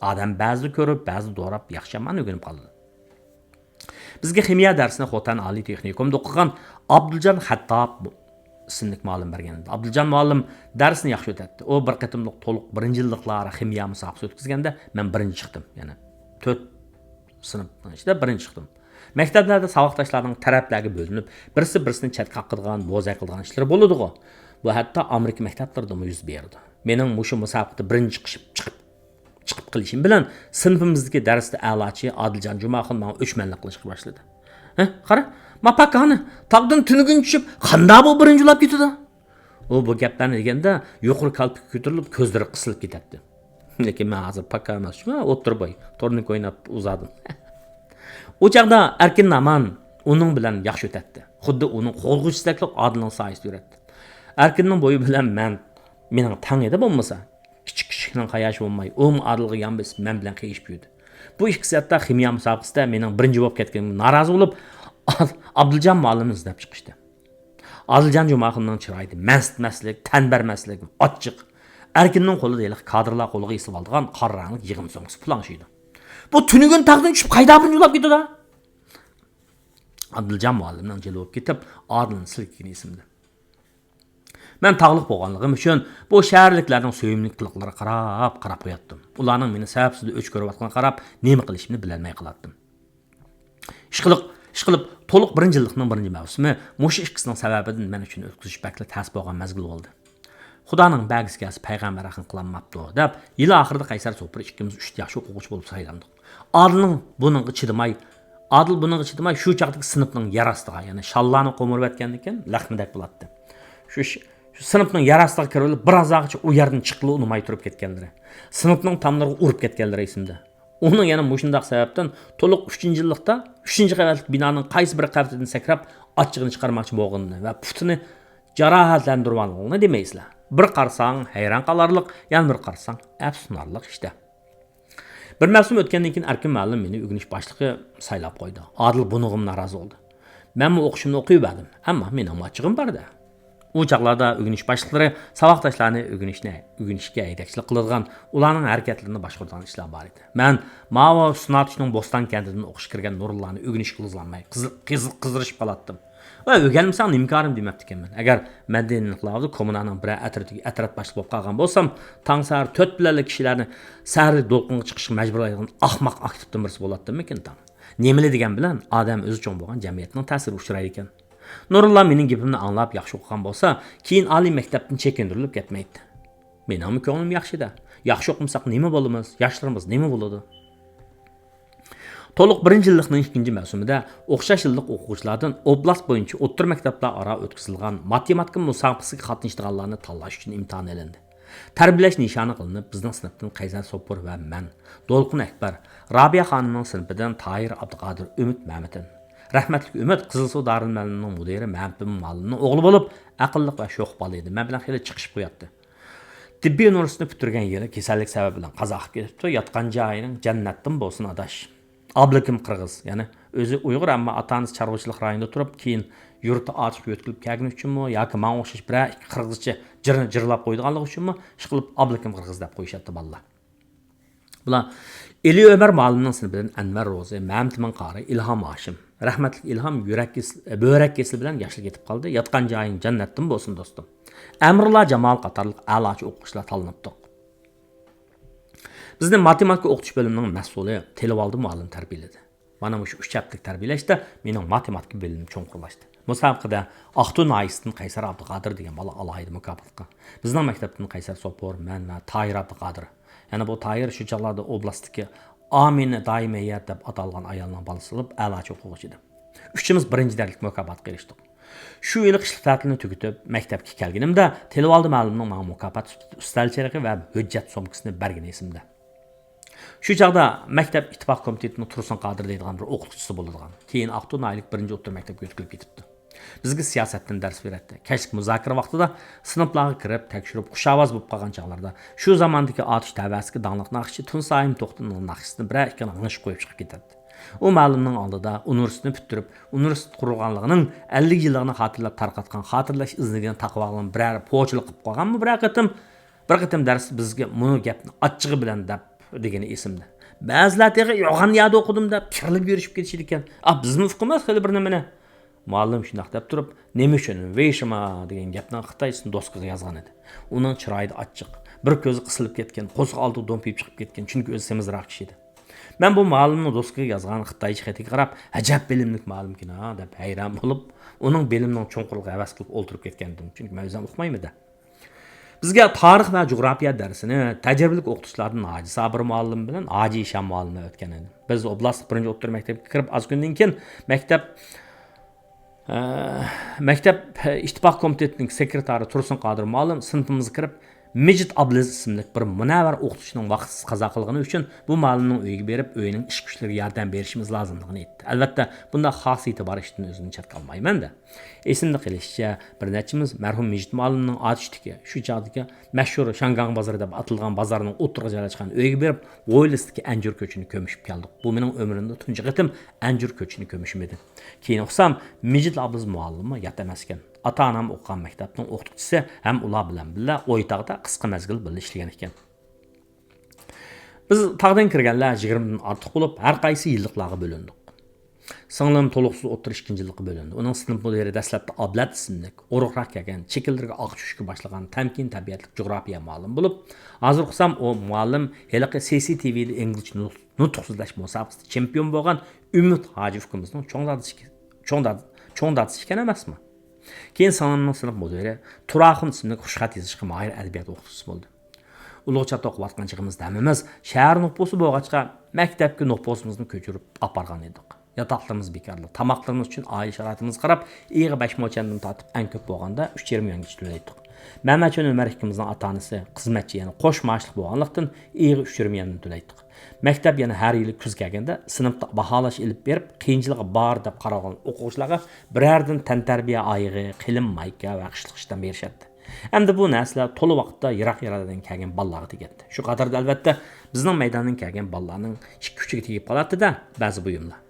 ئادەم بەزىدە كۆرۈپ، بەزىدە دوراپ، ياخشى-يامان ئۆگىنىپ قالىدۇ. بىزگە خىمىيە دەرسىنى خوتەن ئالىي تېخنىكومدا ئوقۇغان ئابدۇلجان خەتتاب ئىسىملىك مۇئەللىم بەرگەن ئىدى. ئابدۇلجان مۇئەللىم دەرسنى ياخشى ئۆتەتتى. ئۇ بىر قېتىملىق تولۇق بىرىنچى يىللىقلار خىمىيە مۇسابىقىسى ئۆتكۈزگەندە، مەن بىرىنچى چىقتىم. يەنى تۆت سىنىپنىڭ ئىچىدە بىرىنچى چىقتىم. مەكتەپلەردە ساۋاقداشلارنىڭ تەرەپلەرگە بۆلۈنۈپ، بىرسى بىرسىنى چەتكە قاقىدىغان، بوزەك قىلىدىغان ئىشلىرى بولىدىغۇ. بۇ ھەتتا ئامېرىكا مەكتەپلىرىدىمۇ يۈز بېرىدۇ. مېنىڭ مۇشۇ مۇسابىقىدە بىرىنچى چىقىپ، چىقىپ، چىقىپ قېلىشىم بىلەن سىنىپىمىزدىكى دەرستە ئەلاچى ئادىلجان جۇماخۇن ماڭا ئۆچمەنلىك قىلىشقا باشلىدى. ھە، قارا، ما پاكانى، تاغدىن تۈنۈگۈن چۈشۈپ، قاندا بۇ بىرىنچى بولاپ كېتىدۇ؟ ئۇ بۇ گەپلەرنى دېگەندە يۇقىرى كالپۇكى كۆتۈرۈلۈپ، كۆزلىرى قىسىلىپ كېتەتتى. لېكىن مەن ھازىر پاكا ئەمەس، شۇڭا ئوتتۇرا بوي، تورنىك ئويناپ ئۇزادىم. ئۇ چاغدا ئەركىن نامان ئۇنىڭ بىلەن ياخشى ئۆتەتتى. خۇددى ئۇنىڭ قوغدىغۇچىسىدەكلا ئادىلنىڭ سايىسىدا يۈرەتتى. ئەركىننىڭ بويى بىلەن مەن مېنىڭ تەڭ ئىدى بولمىسا. كىچىك كىشىنىڭ قاياشى بولماي، ئۇمۇ ئادىلغا يان بېسىپ، مەن بىلەن قېيىشىپ يۈردى. بۇ ئىككىسى ھەتتا خىمىيە مۇسابىقىسىدە مېنىڭ بىرىنچى بولۇپ كەتكىنىمگە نارازى بولۇپ، ئابدۇلجان مۇئەللىمنى ئىزدەپ چىقىشتى. ئادىلجان جۇماخۇننىڭ چىرايىدا مەنسىتمەسلىك، تەن بەرمەسلىك، ئاچچىق. ئەركىننىڭ قولىدا ھېلىقى كادىرلار قولىغا ئېسىۋالىدىغان قارا رەڭلىك يىغىن سومكىسى پۇلاڭشىيدۇ. بۇ تۈنۈگۈن تاغدىن چۈشۈپ قايدا بىرىنچى بولاپ كېتىدۇ؟ ئابدۇلجان مۇئەللىمنىڭ جىلۋىپ كېتىپ، ئادىلنى سىلكىگىنى ئېسىمدە. مەن تاغلىق بولغانلىقىم ئۈچۈن بۇ شەھەرلىكلەرنىڭ سۆيۈملۈك قىلىقلىرىغا قاراپ، قاراپ قوياتتىم. ئۇلارنىڭ مېنى سەۋەبسىز ئۆچ كۆرۈۋاتقىنىغا قاراپ، نېمە قىلىشىمنى بىلەلمەي قالاتتىم. ئىشقىلىپ، ئىشقىلىپ، تولۇق بىرىنچى يىللىقنىڭ بىرىنچى مەۋسۇمى مۇشۇ ئىككىسىنىڭ سەۋەبىدىن مەن ئۈچۈن ئۆتكۈزۈش بەكلا تەس بولغان مەزگىل بولدى. خۇدانىڭ بەرگىسى كەلسە پەيغەمبەر ئەخىن قىلالماپتۇ، دەپ، يىل ئاخىرىدا قەيسەر سوپۇر ئىككىمىز ئۈچ ياخشى ئوقۇغۇچى بولۇپ سايلاندۇق. ئادىلنىڭ بۇنىڭغا چىدىماي، ئادىل بۇنىڭغا چىدىماي، شۇ چاغدىكى سىنىپنىڭ يەر ئاستىغا، يەنى شاللانى قومۇرۇۋەتكەندىكىن، لەخمىدەك بولاتتى. شۇ، شۇ سىنىپنىڭ يەر ئاستىغا كىرىۋېلىپ، بىر ھازاغىچە ئۇ يەردىن چىققىلى ئۇنىماي تۇرۇپ كەتكەنلىرى، سىنىپنىڭ تاملىرىغا ئۇرۇپ كەتكەنلىرى ئېسىمدە. ئۇنىڭ يەنە مۇشۇنداق سەۋەبتىن تولۇق ئۈچىنچى يىللىقتا ئۈچىنچى قەۋەتلىك بىنانىڭ قايسى بىر قەۋىتىدىن سەكرەپ، ئاچچىقىنى چىقارماقچى بولغىنىنى ۋە پۇتىنى جاراھەتلەندۈرۈۋالغىنىنى دېمەيسىلەر. بىر قارىساڭ ھەيران قالارلىق، يەنە بىر قارىساڭ ئەپسۇنارلىق ئىشتە. بىر مەۋسۇم ئۆتكەندىن كېيىن ئەركىن مۇئەللىم مېنى ئۆگىنىش باشلىقى سايلاپ قويدى. ئادىل بۇنىڭغىمۇ نارازى بولدى. مەنمۇ ئوقۇشۇمنى ئوقۇيۋەردىم، ئەمما مېنىڭمۇ ئاچچىقىم بار-دە. ئۇ چاغلاردا ئۆگىنىش باشلىقلىرى ساۋاقداشلارنى ئۆگىنىشنى، ئۆگىنىشكە ھەيدەكچىلىك قىلىدىغان، ئۇلارنىڭ ھەرىكەتلىرىنى باشقۇرىدىغان ئىشلار بار ئىدى. مەن ماۋۇ سۇناتۇشنىڭ بوستان كەنتىدىن ئوقۇشقا كىرگەن نۇرۇللانى ئۆگىنىشكە قىلغۇزالماي، قىزىق-، قىزىق-، قىزىرىشىپ قالاتتىم. ۋە ئۆگەنمىسەڭ نېمە كارىم دېمەپتىكەنمەن. ئەگەر مەندىن ئېنىقلاۋاتىدۇ، كوممۇنانىڭ بىرەر ئەترىتىگە ئەترەت باشلىقى بولۇپ قالغان بولسام، تاڭ سەھەر تۆت بىلەنلا كىشىلەرنى سەھەرلىك دولقۇنغا چىقىشقا مەجبۇرلايدىغان ئاخماق ئاكتىپتىن بىرسى بولاتتىممىكىن تاڭ. نېمىلا دېگەن بىلەن ئادەم ئۆزى چوڭ بولغان جەمئىيەتنىڭ تەسىرىگە ئۇچرايدىكەن. نۇرۇللا مېنىڭ گېپىمنى ئاڭلاپ ياخشى ئوقۇغان بولسا، كېيىن ئالىي مەكتەپتىن چېكىندۈرۈلۈپ كەتمەيتتى. مېنىڭمۇ كۆڭلۈم ياخشىدا. ياخشى ئوقۇمىساق نېمە بولىمىز؟ ياشلىرىمىز نېمە بولىدۇ؟ تولۇق بىرىنچى يىللىقنىڭ ئىككىنچى مەۋسۇمىدا ئوخشاش يىللىق ئوقۇغۇچىلاردىن ئوبلاست بويىچە ئوتتۇرا مەكتەپلەر ئارا ئۆتكۈزۈلىدىغان ماتېماتىكا مۇسابىقىسىگە قاتنىشىدىغانلارنى تاللاش ئۈچۈن ئىمتىھان ئېلىندى. تەربىيەلەش نىشانى قىلىنىپ، بىزنىڭ سىنىپتىن قەيسەر سوپۇر ۋە مەن، دولقۇن ئەكبەر، رابىيە خانىمنىڭ سىنىپىدىن تاھىر ئابدۇقادىر، ئۈمىد مەمتىن، رەھمەتلىك ئۈمىد قىزىلسۇ دارىلمۇئەللىمنىڭ مۇدىرى مەمتىن مۇئەللىمنىڭ ئوغلى بولۇپ، ئەقىللىق ۋە شوخ بالا ئىدى. مەن بىلەن خېلى چىقىشىپ قوياتتى. تېببىي ئۇنىۋېرسىتېتنى پۈتتۈرگەن يىلى كېسەللىك سەۋەبى بىلەن قازا قىلىپ كېتىپتۇ. ياتقان جايىڭ جەننەتتىن بولسۇن، ئاداش. ئابلىكىم قىرغىز، يەنى ئۆزى ئۇيغۇر، ئەمما ئاتا-ئانىسى چارۋىچىلىق رايونىدا تۇرۇپ، كېيىن يۇرتى ئاچىققا يۆتكىلىپ كەلگىنى ئۈچۈنمۇ ياكى ماڭا ئوخشاش بىرەر ئىككى قىرغىزچە جىرنى جىرلاپ قويىدىغانلىقى ئۈچۈنمۇ، ئىشقىلىپ، ئابلىكىم قىرغىز دەپ قويۇشاتتى بالىلار. بۇلار ئېلى ئۆمەر مۇئەللىمنىڭ سىنىپىدىن ئەنۋەر روزى، مەمتىمىن قارى، ئىلھام ھاشىم. رەھمەتلىك ئىلھام يۈرەك كېسىلى، بۆرەك كېسىلى بىلەن ياشلا كېتىپ قالدى. ياتقان جايىڭ جەننەتتىن بولسۇن، دوستۇم. ئەمرۇللا جامال قاتارلىق ئەلاچى ئوقۇغۇچىلار تاللىنىپتۇ. بىزنى ماتېماتىكا ئوقۇتۇش بۆلۈمىنىڭ مەسئۇلى تېلىۋالدى مۇئەللىم تەربىيەلىدى. مانا مۇشۇ ئۈچ ھەپتىلىك تەربىيەلەشتە مېنىڭ ماتېماتىكا بىلىمىم چوڭقۇرلاشتى. مۇسابىقىدە ئاقتۇ ناھىيەسىدىن قەيسەر ئابدۇقادىر دېگەن بالا ئالاھىدە مۇكاپاتقا، بىزنىڭ مەكتەپتىن قەيسەر سوپۇر، مەن ۋە تاھىر ئابدۇقادىر، يەنى بۇ تاھىر شۇ چاغلاردا ئوبلاستتىكى ئامىنە دائىمىي ھەيئەت دەپ ئاتالغان ئايالنىڭ بالىسى بولۇپ، ئەلاچى ئوقۇغۇچى ئىدى. ئۈچىمىز بىرىنچى دەرىجىلىك مۇكاپاتقا ئېرىشتۇق. شۇ يىلى قىشلىق تەتىلنى تۈگىتىپ، مەكتەپكە كەلگىنىمدە، تىلىۋالدى مۇئەللىمنىڭ ماڭا مۇكاپات سۈپىتىدە ئۈستەل چېرىقى ۋە ھۆججەت سومكىسىنى بەرگىنى ئېسىمدە. شۇ چاغدا مەكتەپ ئىتتىپاق كومىتېتىنىڭ تۇرسۇن قادىر دەيدىغان بىر ئوقۇتقۇچىسى بولىدىغان. كېيىن ئاقتۇ ناھىيەلىك بىرىنچى ئوتتۇرا مەكتەپكە يۆتكىلىپ كېتىپتۇ. بىزگە سىياسەتتىن دەرس بېرەتتى. كەچلىك مۇزاكىرە ۋاقتىدا سىنىپلارغا كىرىپ، تەكشۈرۈپ، خۇشاۋاز بولۇپ قالغان چاغلاردا، شۇ زاماندىكى ئاتۇش تەۋەسىدىكى داڭلىق ناخشىچى تۇنساھىم توختىنىڭ ناخشىسىنى بىرەر ئىككى غىڭشىپ قويۇپ چىقىپ كېتەتتى. ئۇ مۇئەللىمنىڭ ئالدىدا ئۇنىۋېرسىتېتنى پۈتتۈرۈپ، ئۇنىۋېرسىتېت قۇرۇلغانلىقىنىڭ ئەللىك يىللىقىنى خاتىرىلەپ تارقاتقان خاتىرىلەش ئىزنىكىنى تاقىۋالغىلى بىرەر پوچىلىق قىلىپ قالغانمۇ بىرەر قېتىم؟ بىر قېتىم دەرستە بىزگە مۇنۇ گەپنى ئاچچىقى بىلەن دەپ دېگىنى ئېسىمدە. بەزىلەر تېخى يوغان يەردە ئوقۇدۇم دەپ كىرلىپ يۈرۈشۈپ كېتىشىدىكەن. ئا، بىزمۇ ئۇقىمىز خېلى بىر نېمىنى. مۇئەللىم شۇنداق دەپ تۇرۇپ، نېمە ئۈچۈن ۋېيشىما دېگەن گەپنىڭ خىتايچىسىنى دوسكىغا يازغان ئىدى. ئۇنىڭ چىرايىدا ئاچچىق، بىر كۆزى قىسىلىپ كەتكەن، قورسىقى ئالدىغا دومپىيىپ چىقىپ كەتكەن، چۈنكى ئۆزى سېمىزراق كىشى ئىدى. مەن بۇ مۇئەللىمنىڭ دوسكىغا يازغان خىتايچە خېتىگە قاراپ، ئەجەب بىلىملىك مۇئەللىمكىن ھا دەپ ھەيران بولۇپ، ئۇنىڭ بىلىمىنىڭ چوڭقۇرلۇقىغا ھەۋەس قىلىپ ئولتۇرۇپ كەتكەنىدىم، چۈنكى مەن ئۆزۈم ئۇقمايمەن-دە. بىزگە تارىخ ۋە جۇغراپىيە دەرسىنى تەجرىبىلىك ئوقۇتقۇچىلاردىن ھاجى سابىر مۇئەللىم بىلەن ھاجى ھىشام مۇئەللىملەر ئۆتكەن ئىدى. بىز ئوبلاستلىق بىرىنچى ئوتتۇرا مەكتەپكە كىرىپ ئاز كۈندىن كېيىن مەكتەپ ئە، مەكتەپ ئىتتىپاق كومىتېتىنىڭ سېكرېتارى تۇرسۇن قادىر مۇئەللىم سىنىپىمىزغا كىرىپ، مىجىت ئابلىز ئىسىملىك بىر مۇنەۋۋەر ئوقۇتقۇچىنىڭ ۋاقتىسىز قازا قىلغىنى ئۈچۈن بۇ مۇئەللىمنىڭ ئۆيىگە بېرىپ، ئۆيىنىڭ ئىش-كۈچلىرىگە ياردەم بېرىشىمىز لازىملىقىنى ئېيتتى. ئەلۋەتتە، بۇنداق خاسىيىتى بار ئىشتىن ئۆزۈمنى چەتكە ئالمايمەن-دە. ئېسىمدە قېلىشىچە، بىر نەچچىمىز مەرھۇم مىجىت مۇئەللىمنىڭ ئاتۇشتىكى، شۇ چاغدىكى مەشھۇر شياڭگاڭ بازىرى دەپ ئاتىلىدىغان بازارنىڭ ئوتتۇرىغا جايلاشقان ئۆيگە بېرىپ، ھويلىسىدىكى ئەنجۈر كۆچىنى كۆمۈشۈپ كەلدۇق. بۇ مېنىڭ ئۆمرۈمدە تۇنجى قېتىم ئەنجۈر كۆچىنى كۆمۈشۈم ئىدى. كېيىن ئۇقسام، مىجىت ئابلىز مۇئەللىممۇ يات ئەمەسكەن. ئاتا-ئانام ئوقۇغان مەكتەپنىڭ ئوقۇتقۇچىسى ھەم ئۇلار بىلەن بىللە ئويتاغدا قىسقا مەزگىل بىللە ئىشلىگەن ئىكەن. بىز تاغدىن كىرگەنلەر يىگىرمىدىن ئارتۇق بولۇپ، ھەر قايسى يىللىقلارغا بۆلۈندۇق. سىڭلىم تولۇقسىز ئوتتۇرا ئىككىنچى يىللىققا بۆلۈندى. ئۇنىڭ سىنىپ مۇدىرى دەسلەپتە ئابلەت ئىسىملىك، ئورۇقراق كەلگەن، چېكىلىرىگە ئاق چۈشكە باشلىغان، تەمكىن تەبىئەتلىك جۇغراپىيە مۇئەللىمى بولۇپ، ھازىر ئۇقسام، ئۇ مۇئەللىم ھېلىقى سى سى تى ۋىدە ئىنگلىزچە نۇتۇق سۆزلەش مۇسابىقىسىدە چېمپىيون بولغان ئۈمىد ھاجى ئۇكىمىزنىڭ چوڭ دادىسى، چوڭ داد-، چوڭ دادىسى ئىكەن ئەمەسمۇ؟ كېيىن سىڭلىمنىڭ سىنىپ مۇدىرى تۇراخۇن ئىسىملىك خۇشخەت يېزىشقا ماھىر ئەدەبىيات ئوقۇتقۇچىسى بولدى. ئۇلۇغ چاتاق ئوقۇۋاتقان چېغىمىزدا ھەممىمىز شەھەر نوپۇسى بولغاچقا، مەكتەپكە نوپۇسىمىزنى كۆچۈرۈپ ئاپارغان ئىدۇق. ياتاقلىرىمىز بىكارلا. تاماقلىرىمىز ئۈچۈن ئائىلە شارائىتىمىزغا قاراپ، ئېيىغا بەش موچەندىن تارتىپ ئەڭ كۆپ بولغاندا ئۈچ يېرىم يۈەنگىچە تۆلەيتتۇق. مەمەتجان ئۆمەر ئىككىمىزنىڭ ئاتا-ئانىسى خىزمەتچى، يەنى قوش مائاشلىق بولغانلىقتىن، ئېيىغا ئۈچ يېرىم يۈەندىن تۆلەيتتۇق. مەكتەپ يەنە ھەر يىلى كۈز كەلگەندە سىنىپتا باھالاش ئېلىپ بېرىپ، قىيىنچىلىقى بار دەپ قارالغان ئوقۇغۇچىلارغا بىرەردىن تەنتەربىيە ئايىغى، قېلىن مايكا ۋە قىشلىق ئىشتان بېرىشەتتى. ئەمدى بۇ نەرسىلەر تولا ۋاقىتتا يىراق يەرلەردىن كەلگەن بالىلارغا تېگەتتى. شۇ قاتاردا، ئەلۋەتتە، بىزنىڭ مەيداندىن كەلگەن بالىلارنىڭ ئىككى ئۈچىگە تېگىپ قالاتتى-دە، بەزى بۇيۇملار.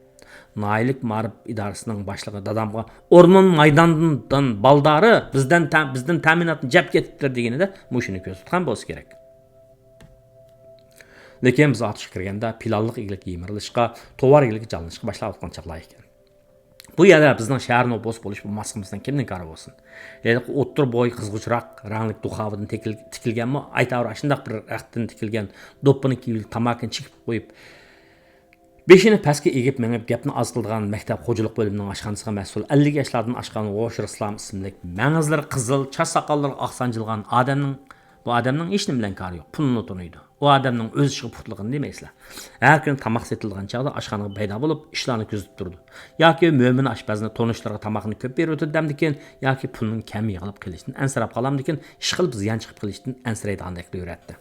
ناھىيەلىك مائارىپ ئىدارىسىنىڭ باشلىقى دادامغا، «ئورمون مايداندىن بالدارى بىزدىن تە-، بىزدىن تەمىناتنى جەپ كېتىپتۇ» دېگىنىدە، مۇشۇنى كۆزدە تۇتقان بولسا كېرەك. لېكىن بىز ئاتۇشقا كىرگەندە، پىلانلىق ئىگىلىك يىمىرىلىشقا، توۋار ئىگىلىك جانلىنىشقا باشلاۋاتقان چاغلار ئىكەن. بۇ يەردە بىزنىڭ شەھەر نوپۇسى بولۇش بولماسلىقىمىزدىن كىمنىڭ كارى بولسۇن؟ ھېلىقى ئوتتۇرا بوي، قىزغۇچراق رەڭلىك دۇخاۋىدىن تىكىل-، تىكىلگەنمۇ، ئايتاۋۇر ئاشۇنداق بىر رەختتىن تىكىلگەن دوپپىنى كىيىۋېلىپ، تاماكىنى چېكىپ قويۇپ، بېشىنى پەسكە ئېگىپ مېڭىپ، گەپنى ئاز قىلىدىغان مەكتەپ خوجىلىق بۆلۈمىنىڭ ئاشخانىسىغا مەسئۇل ئەللىك ياشلاردىن ئاشقان غوش رۇسلام ئىسىملىك، مەڭزىلىرى قىزىل، چاچ ساقاللىرى ئاق سانجىلغان ئادەمنىڭ، بۇ ئادەمنىڭ ھېچنېمە بىلەن كارى يوق، پۇلنى تونۇيدۇ. ئۇ ئادەمنىڭ ئۆز ئىشىغا پۇختىلىقىنى دېمەيسىلەر. ھەر كۈنى تاماق سېتىلىدىغان چاغدا ئاشخانىغا پەيدا بولۇپ، ئىشلارنى كۆزىتىپ تۇرىدۇ. ياكى مۆمىن ئاشپەزنى تونۇشلىرىغا تاماقنى كۆپ بېرىۋېتىدىدەمدىكىن، ياكى پۇلنىڭ كەم يىغىلىپ قېلىشىدىن ئەنسىرەپ قالامدىكىن، ئىشقىلىپ زىيان چىقىپ قېلىشتىن ئەنسىرەيدىغاندەك قىلىۋېرەتتى.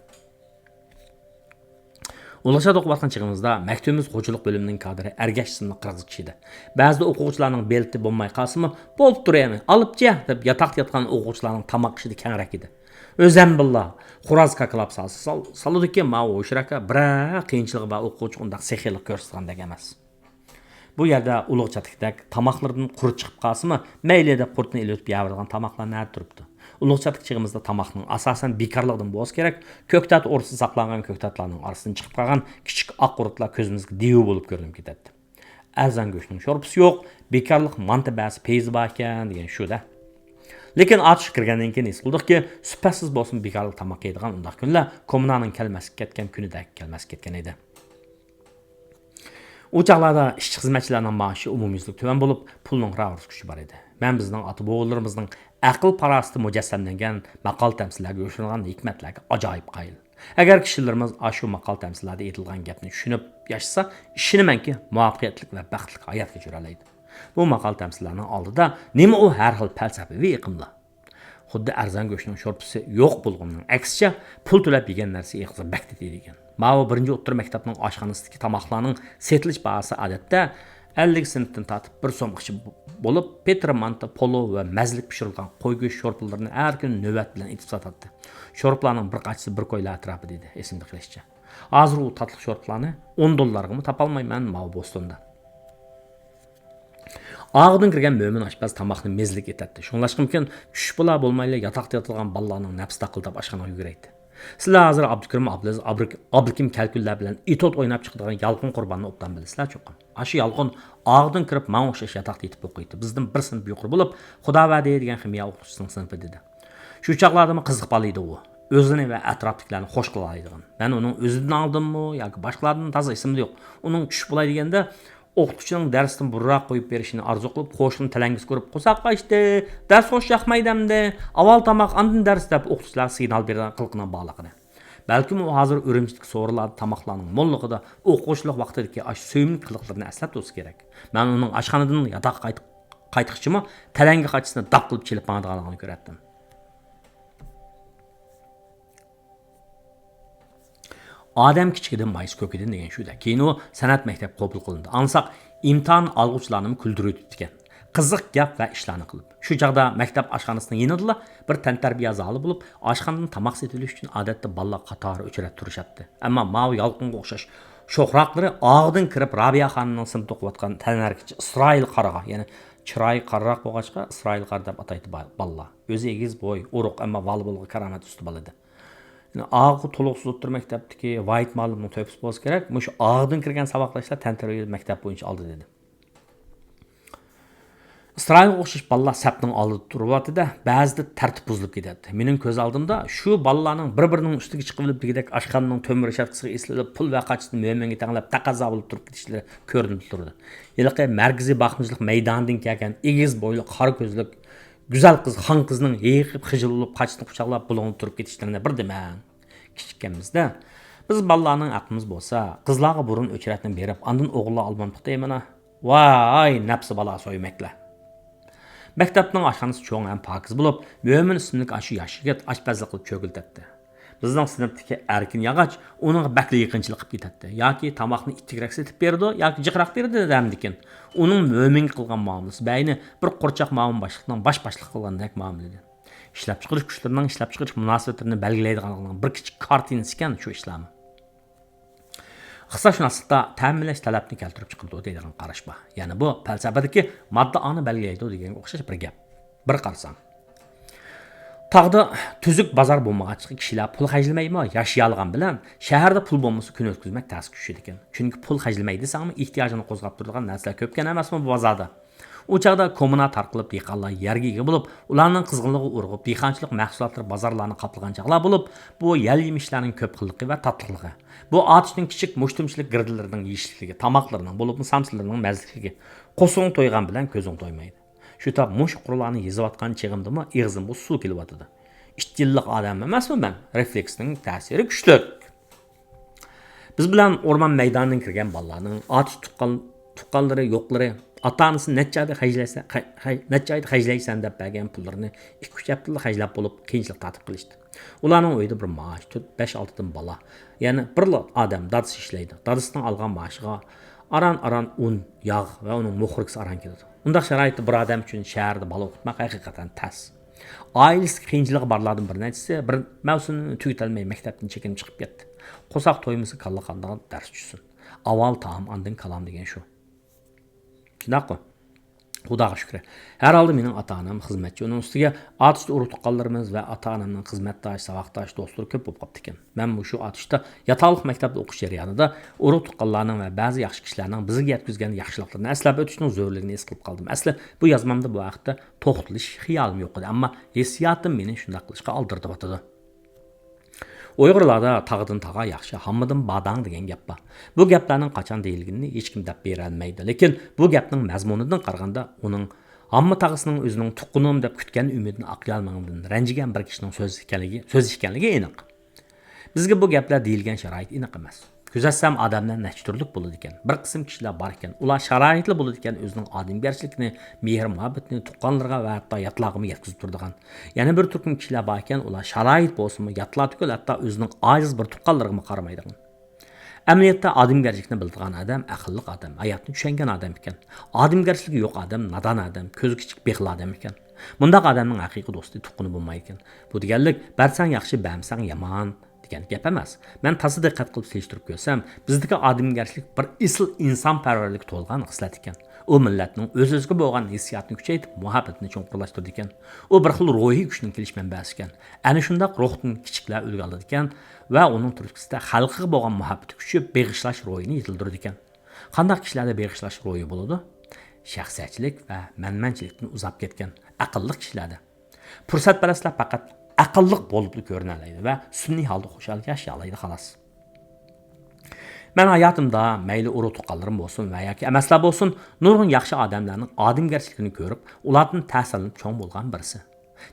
ئۇلۇغچە ئوقۇۋاتقان چېغىمىزدا مەكتىپىمىز خوجىلىق بۆلۈمىنىڭ كادىرى ئەرگەش ئىسىملىق قىرىق كىشى ئىدى. بەزىدە ئوقۇغۇچىلارنىڭ بېلىتى بولماي قالسىمۇ، «بولۇپ تۇر يەنى، ئالاپچە» دەپ ياتاقتا ياتقان ئوقۇغۇچىلارنىڭ تاماق ئىشىدا كەڭرەك ئىدى. ئۆزەم بىللا خوراز كاكىلاپ سالسا سال-، سالىدىكەن، ماۋۇ ھوشراكا بىرەر قىيىنچىلىقى بار ئوقۇغۇچىغا ئۇنداق سېخىيلىق كۆرسىتىدىغاندەك ئەمەس. بۇ يەردە ئۇلۇغ چاتىكىدەك تاماقلىرىدىن قۇرت چىقىپ قالسىمۇ، مەيلى دەپ قۇرتنى ئېلىۋېتىپ يەۋېرىدىغان تاماقلار نەدە تۇرۇپتۇ؟ ئۇلۇغ چاتىك چېغىمىزدا تاماقنىڭ ئاساسەن بىكارلىقىدىن بولسا كېرەك، كۆكتات ئورىسىدا ساقلانغان كۆكتاتلارنىڭ ئارىسىدىن چىقىپ قالغان كىچىك ئاق قۇرتلار كۆزىمىزگە دىۋە بولۇپ كۆرۈنۈپ كېتەتتى. «ئەرزان گۆشنىڭ شورپىسى يوق، بىكارلىق مانتا بەرسە پەيزى باركەن» دېگەن شۇ-دە. لېكىن ئاتۇشقا كىرگەندىن كېيىن ھېس قىلدۇقكى، سۈپەتسىز بولسىمۇ بىكارلىق تاماق يەيدىغان ئۇنداق كۈنلەر كوممۇنانىڭ كەلمەسكە كەتكەن كۈنىدەك كەلمەسكە كەتكەن ئىدى. ئۇ چاغلاردا ئىشچى-خىزمەتچىلەرنىڭ مائاشى ئومۇميۈزلۈك تۆۋەن بولۇپ، پۇلنىڭ راۋۇرۇس كۈچى بار ئىدى. مەن بىزنىڭ ئاتا-بوۋىلىرىمىزنىڭ ئەقىل-پاراسىتى مۇجەسسەملەنگەن ماقال-تەمسىللەرگە يوشۇرۇنغان ھېكمەتلەرگە ئاجايىپ قايىل. ئەگەر كىشىلىرىمىز ئاشۇ ماقال-تەمسىللەردە ئېيتىلغان گەپنى چۈشىنىپ ياشىسا، ئىشىنىمەنكى، مۇۋەپپەقىيەتلىك ۋە بەختلىك ھايات كەچۈرەلەيدۇ. بۇ ماقال-تەمسىللەرنىڭ ئالدىدا نېمە ئۇ ھەر خىل پەلسەپىۋى ئېقىملار؟ خۇددى ئەرزان گۆشنىڭ شورپىسى يوق بولغىنىنىڭ ئەكسىچە، پۇل تۆلەپ يېگەن نەرسە ئېغىزغا بەك تېتىيدىكەن. ماۋۇ بىرىنچى ئوتتۇرا مەكتەپنىڭ ئاشخانىسىدىكى تاماقلارنىڭ سېتىلىش باھاسى ئادەتتە ئەللىك سېنتتىن تارتىپ بىر سومغىچە بولۇپ، پېتىر مانتا، پولۇ ۋە مەززىلىك پىشۇرۇلغان قوي گۆش شورپىلىرىنى ھەر كۈنى نۆۋەت بىلەن ئېتىپ ساتاتتى. شورپىلارنىڭ بىر قاچىسى بىر كويلا ئەتراپىدا ئىدى، ئېسىمدە قېلىشىچە. ھازىر ئۇ تاتلىق شورپىلارنى ئون دوللارغىمۇ تاپالمايمەن ماۋۇ بوستوندا. ئاغدىن كىرگەن مۆمىن ئاشپەز تاماقنى مەززىلىك ئېتەتتى. شۇڭلاشقىمىكىن، چۈش بولا بولمايلا ياتاقتا ياتىدىغان بالىلارنىڭ نەپسى تاقىلداپ ئاشخانىغا يۈگۈرەيتتى. سىلەر ھازىر ئابدۇكېرىم ئابلىز-، ئابرىك-، ئابلىكىم كەلكۈنلەر بىلەن ئېتوت ئويناپ چىقىدىغان يالقۇن قۇرباننى ئوبدان بىلىسىلەر چوقۇم. ئاشۇ يالقۇن ئاغدىن كىرىپ ماڭا ئوخشاش ياتاقتا يېتىپ ئوقۇيتتى. بىزدىن بىر سىنىپ يۇقىرى بولۇپ، خۇداۋەردى دېگەن خىمىيە ئوقۇتقۇچىسىنىڭ سىنىپىدا ئىدى. شۇ چاغلاردىمۇ قىزىق بالا ئىدى ئۇ. ئۆزىنى ۋە ئەتراپتىكىلەرنى خوش قىلالايدىغان. مەن ئۇنىڭ ئۆزىدىن ئاڭلىدىممۇ ياكى باشقىلاردىن تازا ئېسىمدە يوق. ئۇنىڭ چۈش بولاي دېگەندە، ئوقۇتقۇچىنىڭ دەرستىن بۇرۇنراق قويۇپ بېرىشىنى ئارزۇ قىلىپ، قوشۇقنى تەلەڭگىز كۆرۈپ، «قورساق ئاچتى، دەرس خوش ياقمايدۇ ئەمدى، ئاۋۋال تاماق، ئاندىن دەرس» دەپ ئوقۇتقۇچىلارغا سىگنال بېرىدىغان قىلىقىنىڭ بارلىقىنى. بەلكىم ئۇ ھازىر ئۈرۈمچىدىكى سورۇنلاردا تاماقلارنىڭ موللۇقىدا ئوقۇغۇچىلىق ۋاقتىدىكى ئاشۇ سۆيۈملۈك قىلىقلىرىنى ئەسلەپ تۇرسا كېرەك. مەن ئۇنىڭ ئاشخانىدىن ياتاققا قايتىپ قايتقۇچىمۇ تەلەڭگە قاچىسىنى داپ قىلىپ چېلىپ ماڭىدىغانلىقىنى كۆرەتتىم. ئادەم كىچىكىدىن مايسا كۆكىدىن دېگەن شۇ-دە. كېيىن ئۇ سەنئەت مەكتەپكە قوبۇل قىلىندى. ئاڭلىساق، ئىمتىھان ئالغۇچىلارنىمۇ كۈلدۈرۈۋېتىپتىكەن. قىزىق گەپ ۋە ئىشلارنى قىلىپ. شۇ چاغدا مەكتەپ ئاشخانىسىنىڭ يېنىدىلا بىر تەنتەربىيە زالى بولۇپ، ئاشخانىدىن تاماق سېتىۋېلىش ئۈچۈن ئادەتتە بالىلار قاتارى ئۆچرەت تۇرۇشاتتى. ئەمما ماۋۇ يالقۇنغا ئوخشاش شوخراقلىرى ئاغدىن كىرىپ، رابىيە خانىمنىڭ سىنىپتا ئوقۇۋاتقان تەنھەرىكەتچى ئىسرائىل قارىغا، يەنى چىرايى قارىراق بولغاچقا، ئىسرائىل قارى دەپ ئاتايتتى با-، بالىلار. ئۆزى ئېگىز بوي، ئورۇق، ئەمما ۋالىبولغا كارامەت ئۇستا بالا ئىدى. يەنى ئاغا تولۇقسىز ئوتتۇرا مەكتەپتىكى ۋايىت مۇئەللىمنىڭ تۆھپىسى بولسا كېرەك، مۇشۇ ئاغدىن كىرگەن ساۋاقداشلار تەنتەربىيە مەكتەپ بويىچە ئالدى دېدى. ئىسرائىلغا ئوخشاش بالىلار سەپنىڭ ئالدىدا تۇرۇۋاتىدۇ، بەزىدە تەرتىپ بۇزۇلۇپ كېتەتتى. مېنىڭ كۆز ئالدىمدا شۇ بالىلارنىڭ بىر-بىرىنىڭ ئۈستىگە چىقىۋېلىپ، دېگۈدەك ئاشخانىنىڭ تۆمۈر رېشاتكىسىغا ئېسىلىپ، پۇل ۋە قاچىسىنى مۆمىنگە تەڭلەپ، تەقەززا بولۇپ تۇرۇپ كېتىشلىرى كۆرۈنۈپ تۇرىدۇ. ھېلىقى مەركىزىي باقمىچىلىق مەيدانىدىن كەلگەن ئېگىز بويلۇق، قارا كۆزلۈك، گۈزەل قىز، خان قىزنىڭ ھېيىقىپ، خىجىل بولۇپ، قاچىسىنى قۇچاقلاپ، بۇلۇڭدا تۇرۇپ كېتىشلىرىنى بىر دېمەڭ. كىچىككەنمىزدە، بىز بالىلارنىڭ ھەققىمىز بولسا، قىزلارغا بۇرۇن ئۆچرەتنى بېرىپ، ئاندىن ئوغۇللار ئالمامتۇق دەيمەن-ھە. ۋاي، نەپسى بالا سۆيمەكلە. مەكتەپنىڭ ئاشخانىسى چوڭ ھەم پاكىز بولۇپ، مۆمىن ئىسىملىك ئاشۇ ياش يىگىت ئاشپەزلىك قىلىپ چۆگىلىتەتتى. بىزنىڭ سىنىپتىكى ئەركىن ياغاچ ئۇنىڭغا بەكلا يېقىنچىلىق قىلىپ كېتەتتى. ياكى تاماقنى ئىتتىكرەك سېتىپ بېرىدۇ، ياكى جىقراق بېرىدۇ دەمدىكىن. ئۇنىڭ مۆمىنگە قىلغان مۇئامىلىسى بەينى بىر قورچاق مۇئاۋىن باشلىقنىڭ باش باشلىق قىلغاندەك مۇئامىلە ئىدى. ئىشلەپچىقىرىش كۈچلىرىنىڭ ئىشلەپچىقىرىش مۇناسىۋەتلىرىنى بەلگىلەيدىغانلىقىنىڭ بىر كىچىك كارتىنىسىكەن شۇ ئىشلارمۇ. ئىقتىسادشۇناسلىقتا تەمىنلەش تەلەپنى كەلتۈرۈپ چىقىرىدۇ دەيدىغان قاراش بار. يەنى بۇ پەلسەپىدىكى ماددا ئاڭنى بەلگىلەيدۇ دېگەنگە ئوخشاش بىر گەپ. بىر قارىساڭ، تاغدا تۈزۈك بازار بولمىغاچقا، كىشىلەر پۇل خەجلىمەيمۇ ياشىيالىغان بىلەن، شەھەردە پۇل بولمىسا كۈن ئۆتكۈزمەك تەسكە چۈشىدىكەن. چۈنكى پۇل خەجلىمەي دېسەڭمۇ، ئېھتىياجىنى قوزغاپ تۇرىدىغان نەرسىلەر كۆپكەن ئەمەسمۇ بۇ بازاردا؟ ئۇ چاغدا كوممۇنا تارقىلىپ، دېھقانلار يەرگە ئىگە بولۇپ، ئۇلارنىڭ قىزغىنلىقىغا ئۇرغۇپ، دېھقانچىلىق مەھسۇلاتلىرى بازارلارنى قاپلىغان چاغلار بولۇپ، بۇ يەل يېمىشلەرنىڭ كۆپ خىللىقى ۋە تاتلىقلىقى، بۇ ئاتۇشنىڭ كىچىك مۇشتۇمچىلىك گىردىلىرىنىڭ يېيىشلىكلىكى، تاماقلىرىنىڭ، بولۇپمۇ سامسىلىرىنىڭ مەززىلىكى. قورسىقىڭ تويغان بىلەن كۆزۈڭ تويمايدۇ. شۇ تاپ مۇشۇ قۇرلارنى يېزىۋاتقان چېغىمدىمۇ ئېغىزىمغا سۇ كېلىۋاتىدۇ. ئىت يىللىق ئادەم ئەمەسمۇ مەن؟ رېفلېكسنىڭ تەسىرى كۈچلۈك. بىز بىلەن ئورمان مەيدانىدىن كىرگەن بالىلارنىڭ ئاتۇش تۇغقان-، تۇغقانلىرى، يوقلىرى، ئاتا-ئانىسىنى نەچچە ئايدا خەجلەيسەن، خە-، خە-، نەچچە ئايدا خەجلەيسەن دەپ بەرگەن پۇللىرىنى ئىككى-ئۈچ ھەپتىدە خەجلەپ بولۇپ، قىيىنچىلىق تارتىپ قېلىشتى. ئۇلارنىڭ ئۆيىدە بىر مائاش، تۆت، بەش، ئالتىدىن بالا. يەنى بىرلا ئادەم، دادىسى ئىشلەيدۇ. دادىسىنىڭ ئالغان مائاشىغا ئاران-ئاران ئۇن، ياغ ۋە ئۇنىڭ موخوركىسى ئاران كېلىدۇ. ئۇنداق شارائىتتا بىر ئادەم ئۈچۈن شەھەردە بالا ئوقۇتماق ھەقىقەتەن تەس. ئائىلىسىدىكى قىيىنچىلىقى بارلاردىن بىر نەچچىسى بىر مەۋسۇمنى تۈگىتەلمەي مەكتەپتىن چېكىنىپ چىقىپ كەتتى. قورساق تويمىسا كاللا قاندىغان دەرس چۈشسۇن. ئاۋۋال تائام، ئاندىن كالام دېگەن شۇ. شۇنداققۇ؟ خۇداغا شۈكرى. ھەر ھالدا مېنىڭ ئاتا-ئانام خىزمەتچى، ئۇنىڭ ئۈستىگە ئاتۇشتا ئۇرۇق-تۇغقانلىرىمىز ۋە ئاتا-ئانامنىڭ خىزمەتداش، ساۋاقداش، دوستلىرى كۆپ بولۇپ قاپتىكەن. مەن مۇشۇ ئاتۇشتا ياتاقلىق مەكتەپتە ئوقۇش جەريانىدا ئۇرۇق-تۇغقانلارنىڭ ۋە بەزى ياخشى كىشىلەرنىڭ بىزگە يەتكۈزگەن ياخشىلىقلىرىنى ئەسلەپ ئۆتۈشنىڭ زۆرۈرلۈكىنى ھېس قىلىپ قالدىم. ئەسلى بۇ يازمامدا بۇ ھەقتە توختىلىش خىيالىم يوق ئىدى، ئەمما ھېسسىياتىم مېنى شۇنداق قىلىشقا ئالدىرىتىۋاتىدۇ. ئۇيغۇرلاردا «تاغدىن تاغا ياخشى، ھاممىدىن باداڭ» دېگەن گەپ بار. بۇ گەپلەرنىڭ قاچان دېيىلگىنىنى ھېچكىم دەپ بېرەلمەيدۇ. لېكىن بۇ گەپنىڭ مەزمۇنىدىن قارىغاندا، ئۇنىڭ ھامما تاغىسىنىڭ ئۆزىنىڭ تۇغقىنىم دەپ كۈتكەن ئۈمىدىنى ئاقىيالمىغىنىدىن رەنجىگەن بىر كىشىنىڭ سۆزى ئىكەنلىكى، سۆزى ئىكەنلىكى ئېنىق. بىزگە بۇ گەپلەر دېيىلگەن شارائىت ئېنىق ئەمەس. كۆزەتسەم، ئادەملەر نەچچە تۈرلۈك بولىدىكەن. بىر قىسىم كىشىلەر باركەن، ئۇلار شارائىتلا بولىدىكەن، ئۆزىنىڭ ئادەمگەرچىلىكىنى، مېھىر-مۇھەببىتىنى تۇغقانلىرىغا ۋە ھەتتا ياتلارغىمۇ يەتكۈزۈپ تۇرىدىغان. يەنە بىر تۈركۈم كىشىلەر باركەن، ئۇلار شارائىت بولسىمۇ، ياتلار تۈگۈل، ھەتتا ئۆزىنىڭ ئاجىز بىر تۇغقانلىرىغىمۇ قارىمايدىغان. ئەمەلىيەتتە ئادەمگەرچىلىكنى بىلىدىغان ئادەم ئەقىللىق ئادەم، ھاياتنى چۈشەنگەن ئادەم ئىكەن. ئادەمگەرچىلىكى يوق ئادەم نادان ئادەم، كۆزى كىچىك بېخىل ئادەم ئىكەن. مۇنداق ئادەمنىڭ ھەقىقىي دوستى، تۇغقىنى بولمايدىكەن. بۇ دېگەنلىك، بەرسەڭ ياخشى، بەرمىسەڭ يامان دېگەن گەپ ئەمەس. مەن تاسا دىققەت قىلىپ سېلىشتۇرۇپ كۆرسەم، بىزدىكى ئادەمگەرچىلىك بىر ئېسىل ئىنسانپەرۋەرلىككە تولغان خىسلەت ئىكەن. ئۇ مىللەتنىڭ ئۆز-ئۆزىگە بولغان ھېسسىياتىنى كۈچەيتىپ، مۇھەببىتىنى چوڭقۇرلاشتۇرىدىكەن. ئۇ بىر خىل روھىي كۈچنىڭ كېلىش مەنبەسى ئىكەن. ئەنە شۇنداق روھتىن كىچىكلەر ئۈلگە ئالىدىكەن ۋە ئۇنىڭ تۈرتكىسىدە خەلقىگە بولغان مۇھەببىتى كۈچىيىپ، بېغىشلاش روھىنى يېتىلدۈرىدىكەن. قانداق كىشىلەردە بېغىشلاش روھى بولىدۇ؟ شەخسىيەتچىلىك ۋە مەنمەنچىلىكتىن ئۇزاپ كەتكەن ئەقىللىق كىشىلەردە. پۇرسەتپەرەسلەر پەقەت ئەقىللىق بولۇپلا كۆرۈنەلەيدۇ ۋە سۈنئىي ھالدا خۇشال ياشىيالايدۇ، خالاس. مەن ھاياتىمدا مەيلى ئۇرۇق-تۇغقانلىرىم بولسۇن ۋە ياكى ئەمەسلەر بولسۇن، نۇرغۇن ياخشى ئادەملەرنىڭ ئادەمگەرچىلىكىنى كۆرۈپ، ئۇلاردىن تەسىرلىنىپ چوڭ بولغان بىرسى.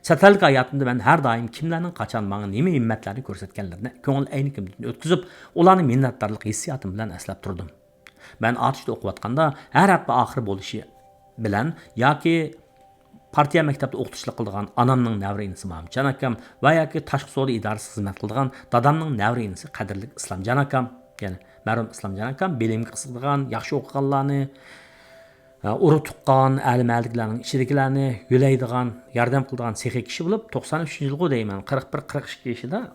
چەت ئەلدىكى ھاياتىمدا مەن ھەر دائىم كىملەرنىڭ قاچان ماڭا نېمە ھىممەتلەرنى كۆرسەتكەنلىرىنى كۆڭۈل ئەينىكىمدىن ئۆتكۈزۈپ، ئۇلارنى مىننەتدارلىق ھېسسىياتىم بىلەن ئەسلەپ تۇردۇم. مەن ئاتۇشتا ئوقۇۋاتقاندا، ھەر ھەپتە ئاخىرى بولۇشى، بىلەن ياكى پارتىيە مەكتەپتە ئوقۇتقۇچىلىق قىلىدىغان ئانامنىڭ نەۋرە ئىنىسى مامۇتجان ئاكام ۋە ياكى تاشقى سودا ئىدارىسىدە خىزمەت قىلىدىغان دادامنىڭ نەۋرە ئىنىسى قەدىرلىك ئىسلامجان ئاكام، يەنى مەرھۇم ئىسلامجان ئاكام بىلىمگە قىزىقىدىغان، ياخشى ئوقۇغانلارنى، ئۇرۇق تۇغقان، ئەلى مەھەللىدىكىلەرنىڭ ئىچىدىكىلەرنى يۆلەيدىغان، ياردەم قىلىدىغان سېخىي كىشى بولۇپ، توقسان ئۈچىنچى يىلغۇ دەيمەن، قىرىق بىر، قىرىق ئىككى يېشىدا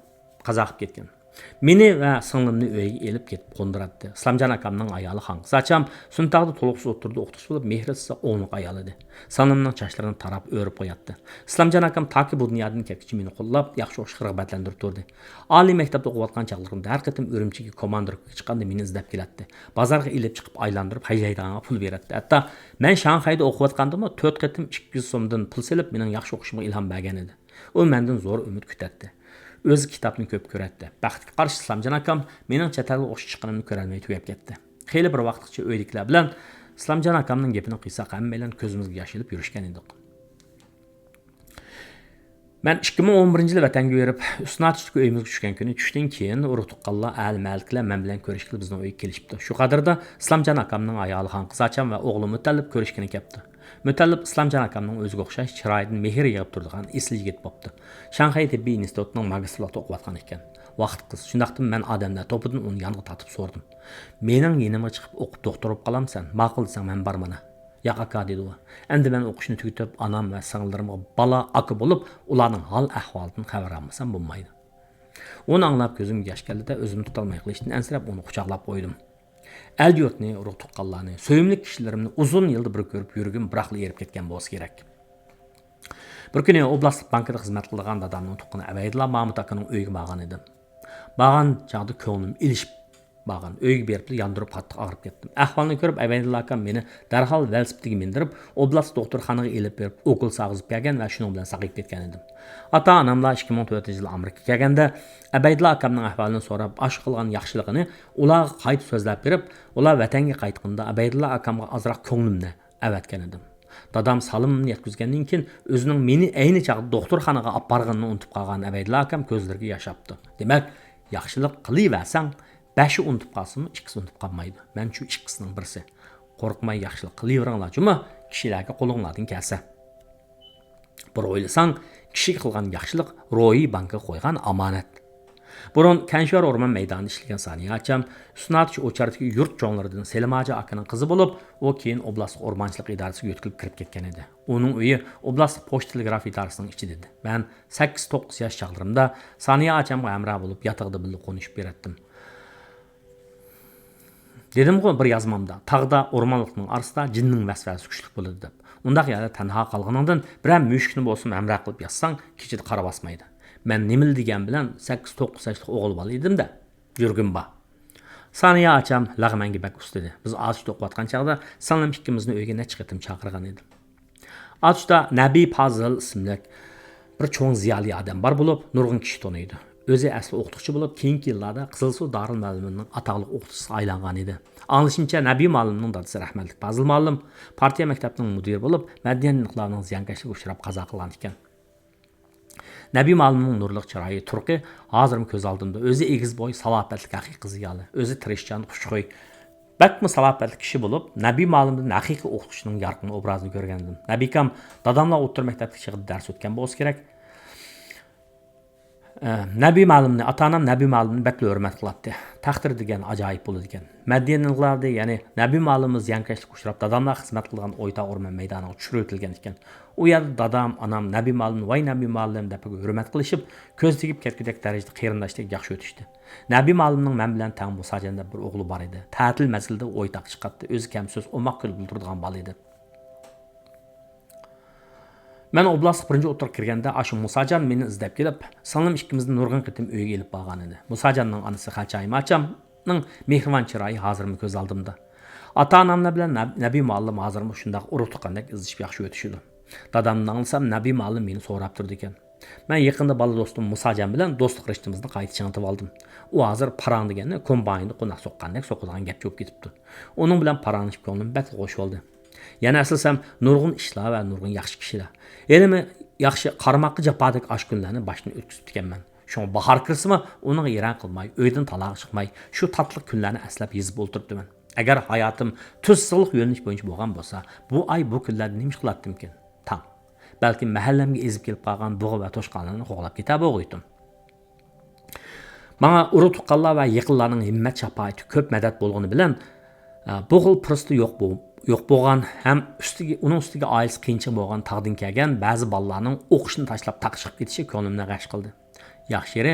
قازا قىلىپ كەتكەن. مېنى ۋە سىڭلىمنى ئۆيىگە ئېلىپ كېتىپ قوندۇراتتى. ئىسلامجان ئاكامنىڭ ئايالى خانقىز ئاچام سۇنتاغدا تولۇقسىز ئوتتۇرىدا ئوقۇتقۇچى بولۇپ، مېھرى سىزسا ئوڭلۇق ئايال ئىدى. سىڭلىمنىڭ چاچلىرىنى تاراپ ئۆرۈپ قوياتتى. ئىسلامجان ئاكام تاكى بۇ دۇنيادىن كەتكۈچە مېنى قوللاپ، ياخشى ئوقۇشقا رىغبەتلەندۈرۈپ تۇردى. ئالىي مەكتەپتە ئوقۇۋاتقان چاغلىرىمدا ھەر قېتىم ئۈرۈمچىگە كوماندىركىگە چىققاندا مېنى ئىزدەپ كېلەتتى. بازارغا ئېلىپ چىقىپ ئايلاندۇرۇپ ھەيدەيدىغانغا پۇل بېرەتتى. ھەتتا مەن شاڭخەيدە ئوقۇۋاتقاندىمۇ تۆت قېتىم ئىككى يۈز سومدىن پۇل سېلىپ مېنىڭ ياخشى ئوقۇشۇمغا ئىلھام بەرگەن ئىدى. ئۇ مەندىن زور ئۈمىد كۈتەتتى. ئۆزى كىتابنى كۆپ كۆرەتتى. بەختكە قارشى ئىسلامجان ئاكام مېنىڭ چەت ئەلگە ئوقۇشقا چىققىنىمنى كۆرەلمەي تۈگەپ كەتتى. خېلى بىر ۋاقىتقىچە ئۆيدىكىلەر بىلەن ئىسلامجان ئاكامنىڭ گېپىنى قىلساق ھەممەيلەن كۆزىمىزگە ياش ئېلىپ يۈرۈشكەن ئىدۇق. مەن ئىككى مىڭ ئون بىرىنچى يىلى ۋەتەنگە بېرىپ، ئۈستۈن ئاتۇشتىكى ئۆيىمىزگە چۈشكەن كۈنى چۈشتىن كېيىن ئۇرۇق تۇغقانلار، ئەل مەھەللىدىكىلەر مەن بىلەن كۆرۈشكىلى بىزنىڭ ئۆيگە كېلىشىپتۇ. شۇ قەدەردە ئىسلامجان ئاكامنىڭ ئايالى خانقىز ئاچام ۋە ئوغلى مۇتەللىپ كۆرۈشكىلى كەپتۇ. مۇتەللىپ ئىسلامجان ئاكامنىڭ ئۆزىگە ئوخشاش چىرايىدىن مېھىر يېغىپ تۇرىدىغان ئېسىل يىگىت بوپتۇ. شاڭخەي تېببىي ئىنستىتۇتىنىڭ ماگىستىرلىقتا ئوقۇۋاتقان ئىكەن. ۋاقىت قىس. شۇنداقتىمۇ مەن ئادەملەر توپىدىن ئۇنى يانغا تارتىپ سورىدىم. مېنىڭ يېنىمغا چىقىپ ئوقۇپ دوختۇر بولۇپ قالامسەن؟ ماقۇل دېسەڭ مەن بارىمەن. ياق ئاكا، دېدى ئۇ. ئەمدى مەن ئوقۇشنى تۈگىتىپ، ئانام ۋە سىڭىللىرىمغا بالا، ئاكا بولۇپ، ئۇلارنىڭ ھال ئەھۋالىدىن خەۋەر ئالمىسام بولمايدۇ. ئۇنى ئاڭلاپ كۆزۈمگە ياش كەلدى-دە، ئۆزۈمنى تۇتالماي قېلىشتىن ئەنسىرەپ ئۇنى قۇچاقلاپ قويدۇم. ئەل-يۇرتنى، ئۇرۇق-تۇغقانلارنى، سۆيۈملۈك كىشىلىرىمنى ئۇزۇن يىلدا بىر كۆرۈپ يۈرىكىم بىراقلا ئېرىپ كەتكەن بولسا كېرەك. بىر كۈنى ئوبلاستلىق بانكىدا خىزمەت قىلىدىغان دادامنىڭ تۇغقىنى ئەبەيدۇللا مامۇت ئاكىنىڭ ئۆيىگە بارغان ئىدىم. بارغان چاغدا كۆڭلۈم ئېلىشىپ بارغان. ئۆيگە بېرىپلا ياندۇرۇپ قاتتىق ئاغرىپ كەتتىم. ئەھۋالنى كۆرۈپ ئەبەيدۇللا ئاكام مېنى دەرھال ۋېلىسىپىتىگە مىندۈرۈپ، ئوبلاست دوختۇرخانىغا ئېلىپ بېرىپ، ئوكۇل سالغۇزۇپ بەرگەن ۋە شۇنىڭ بىلەن ساقىيىپ كەتكەن ئىدىم. ئاتا-ئاناملار ئىككى مىڭ تۆتىنچى يىلى ئامېرىكىغا كەلگەندە، ئەبەيدۇللا ئاكامنىڭ ئەھۋالىنى سوراپ، ئاشۇ قىلغان ياخشىلىقىنى ئۇلارغا قايتا سۆزلەپ بېرىپ، ئۇلار ۋەتەنگە قايتقىنىدا ئەبەيدۇللا ئاكامغا ئازراق كۆڭلۈمنى ئەۋەتكەن ئىدىم. دادام سالىمىمنى يەتكۈزگەندىن كېيىن ئۆزىنىڭ مېنى ئەينى چاغدا دوختۇرخانىغا ئاپارغىنىنى ئۇنتۇپ قالغان ئەبەيدۇللا ئاكام كۆزلىرىگە ياش ئاپتۇ. دېمەك، ياخشىلىق قىلىۋەرسەڭ، بەشى ئۇنتۇپ قالسىمۇ، ئىككىسى ئۇنتۇپ قالمايدۇ. مەن شۇ ئىككىسىنىڭ بىرسى. قورقماي ياخشىلىق قىلىۋېرىڭلار جۇمۇ، كىشىلەرگە قولۇڭلاردىن كەلسە. بىر ئويلىساڭ، كىشىگە قىلغان ياخشىلىق روھىي بانكىغا قويغان ئامانەت. بۇرۇن كەنشىۋەر ئورمان مەيدانىدا ئىشلىگەن سانىيە ئاچام ئۈستۈن ئاتۇش ئوچاردىكى يۇرت چوڭلىرىدىن سېلىم ھاجى ئاكىنىڭ قىزى بولۇپ، ئۇ كېيىن ئوبلاستلىق ئورمانچىلىق ئىدارىسىگە يۆتكىلىپ كىرىپ كەتكەن ئىدى. ئۇنىڭ ئۆيى ئوبلاستلىق پوچتا تېلېگراف ئىدارىسىنىڭ ئىچىدە ئىدى. مەن سەككىز توققۇز ياش چاغلىرىمدا سانىيە ئاچامغا ھەمراھ بولۇپ، ياتىقىدا بىللە قونۇشۇپ يۈرەتتىم. دېدىمغۇ بىر يازمامدا، تاغدا، ئورمانلىقنىڭ ئارىسىدا جىننىڭ ۋەسۋەسىسى كۈچلۈك بولىدۇ دەپ. ئۇنداق يەردە تەنھا قالغىنىڭدىن بىرەر مۈشۈكنى بولسىمۇ ھەمراھ قىلىپ ياتساڭ، كېچىدە قارا باسمايدۇ. مەن نېمىلا دېگەن بىلەن سەككىز توققۇز ياشلىق ئوغۇل بالا ئىدىم-دە، يۈرگۈم بار. سانىيە ئاچام لەغمەنگە بەك ئۇستىدى. بىز ئاتۇشتا ئوقۇۋاتقان چاغدا سىڭلىم ئىككىمىزنى ئۆيىگە نەچچە قېتىم چاقىرغان ئىدى. ئاتۇشتا نەبى پازىل ئىسىملىك بىر چوڭ زىيالىي ئادەم بار بولۇپ، نۇرغۇن كىشى تونۇيدۇ. ئۆزى ئەسلى ئوقۇتقۇچى بولۇپ، كېيىنكى يىللاردا قىزىلسۇ دارىلمۇئەللىمىنىڭ ئاتاقلىق ئوقۇتقۇچىسىغا ئايلانغان ئىدى. ئاڭلىشىمچە، نەبى مۇئەللىمنىڭ دادىسى رەھمەتلىك پازىل مۇئەللىم پارتىيە مەكتەپنىڭ مۇدىرى بولۇپ، مەدەنىيەت ئىنقىلابىنىڭ زىيانكەشلىكىگە ئۇچراپ قازا قىلغان ئىكەن. نەبى مۇئەللىمنىڭ نۇرلۇق چىرايى، تۇرقى ھازىرمۇ كۆز ئالدىمدا. ئۆزى ئېگىز بوي، سالاپەتلىك ھەقىقىي زىيالىي. ئۆزى تىرىشچان، خۇشخۇي. بەكمۇ سالاپەتلىك كىشى بولۇپ، نەبى مۇئەللىمدىن ھەقىقىي ئوقۇتقۇچىنىڭ يارقىن ئوبرازىنى كۆرگەنىدىم. نەبىكام داداملار ئوتتۇرا مەكتەپتىكى چېغىدا دەرس ئۆتكەن بولسا كېرەك. ئە، نەبى مۇئەللىمنى، ئاتا-ئانام نەبى مۇئەللىمنى بەكلا ھۆرمەت قىلاتتى. تەقدىر دېگەن ئاجايىپ بولىدىكەن. مەدەنىيەت ئىنقىلابى، يەنى نەبى مۇئەللىمىمىز زىيانكەشلىككە ئۇچراپ، داداملار خىزمەت قىلغان ئويتاغ ئورمان مەيدانىغا چۈشۈرۈۋېتىلگەن ئىكەن. ئۇ يەردە دادام، ئانام نەبى مۇئەللىمنى، ۋاي نەبى مۇئەللىم دەپ ھۆرمەت قىلىشىپ، كۆز تېگىپ كەتكۈدەك دەرىجىدە قېرىنداشتەك ياخشى ئۆتۈشتى. نەبى مۇئەللىمنىڭ مەن بىلەن تەڭ مۇساجان دەپ بىر ئوغلى بار ئىدى. تەتىل مەزگىلىدە ئويتاغقا چىقاتتى. ئۆزى كەم سۆز، ئوماق كۈلۈپ ئولتۇرىدىغان بالا ئىدى. مەن ئوبلاستلىق بىرىنچى ئوتتۇرىغا كىرگەندە، ئاشۇ مۇساجان مېنى ئىزدەپ كېلىپ، سىڭلىم ئىككىمىزنى نۇرغۇن قېتىم ئۆيىگە ئېلىپ بارغانىدى. مۇساجاننىڭ ئانىسى خەلچايىم ئاچامنىڭ مېھرىبان چىرايى ھازىرمۇ كۆز ئالدىمدا. ئاتا-ئاناملار بىلەن نەب-، نەبى مۇئەللىم ھازىرمۇ شۇنداق ئۇرۇق-تۇغقاندەك ئىزدىشىپ ياخشى ئۆتۈشىدۇ. دادامدىن ئاڭلىسام، نەبى مۇئەللىم مېنى سوراپ تۇرىدىكەن. مەن يېقىندا بالا دوستۇم مۇساجان بىلەن دوستلۇق رىشتىمىزنى قايتا چىڭىتىۋالدىم. ئۇ ھازىر پاراڭ دېگەننى كومبايندا قوناق سوققاندەك سوقىدىغان گەپچە بولۇپ كېتىپتۇ. ئۇنىڭ بىلەن پاراڭلىشىپ كۆڭلۈم بەكلا خوش بولدى. يەنە ئەسلىسەم، نۇرغۇن ئىشلار ۋە نۇرغۇن ياخشى كىشىلەر. ھېلىمۇ ياخشى، قارىماققا جاپادەك ئاشۇ كۈنلەرنى باشتىن ئۆتكۈزۈپتىكەنمەن. شۇڭا باھار كىرسىمۇ، ئۇنىڭغا يېرەن قىلماي، ئۆيدىن تالاغا چىقماي، شۇ تاتلىق كۈنلەرنى ئەسلەپ يېزىپ ئولتۇرۇپتىمەن. ئەگەر ھاياتىم تۈز سىزىقلىق يۆنىلىش بويىچە بولغان بولسا، بۇ ئاي، بۇ كۈنلەردە نېمە ئىش قىلاتتىمكىن؟ تاڭ. بەلكىم مەھەللەمگە ئېزىپ كېلىپ قالغان بۇغا ۋە توشقانلارنى قوغلاپ كېتەر بولغىيتتىم. ماڭا ئۇرۇق-تۇغقانلار ۋە يېقىنلارنىڭ ھىممەت-شاپائىتى كۆپ مەدەت بولغىنى بىلەن، ئە، بۇ خىل پۇرسىتى يوق بو-، يوق بولغان ھەم ئۈستىگە، ئۇنىڭ ئۈستىگە ئائىلىسى قىيىنچىلىق بولغان تاغدىن كەلگەن بەزى بالىلارنىڭ ئوقۇشنى تاشلاپ تاغقا چىقىپ كېتىشى كۆڭلۈمنى غەش قىلدى. ياخشى يېرى،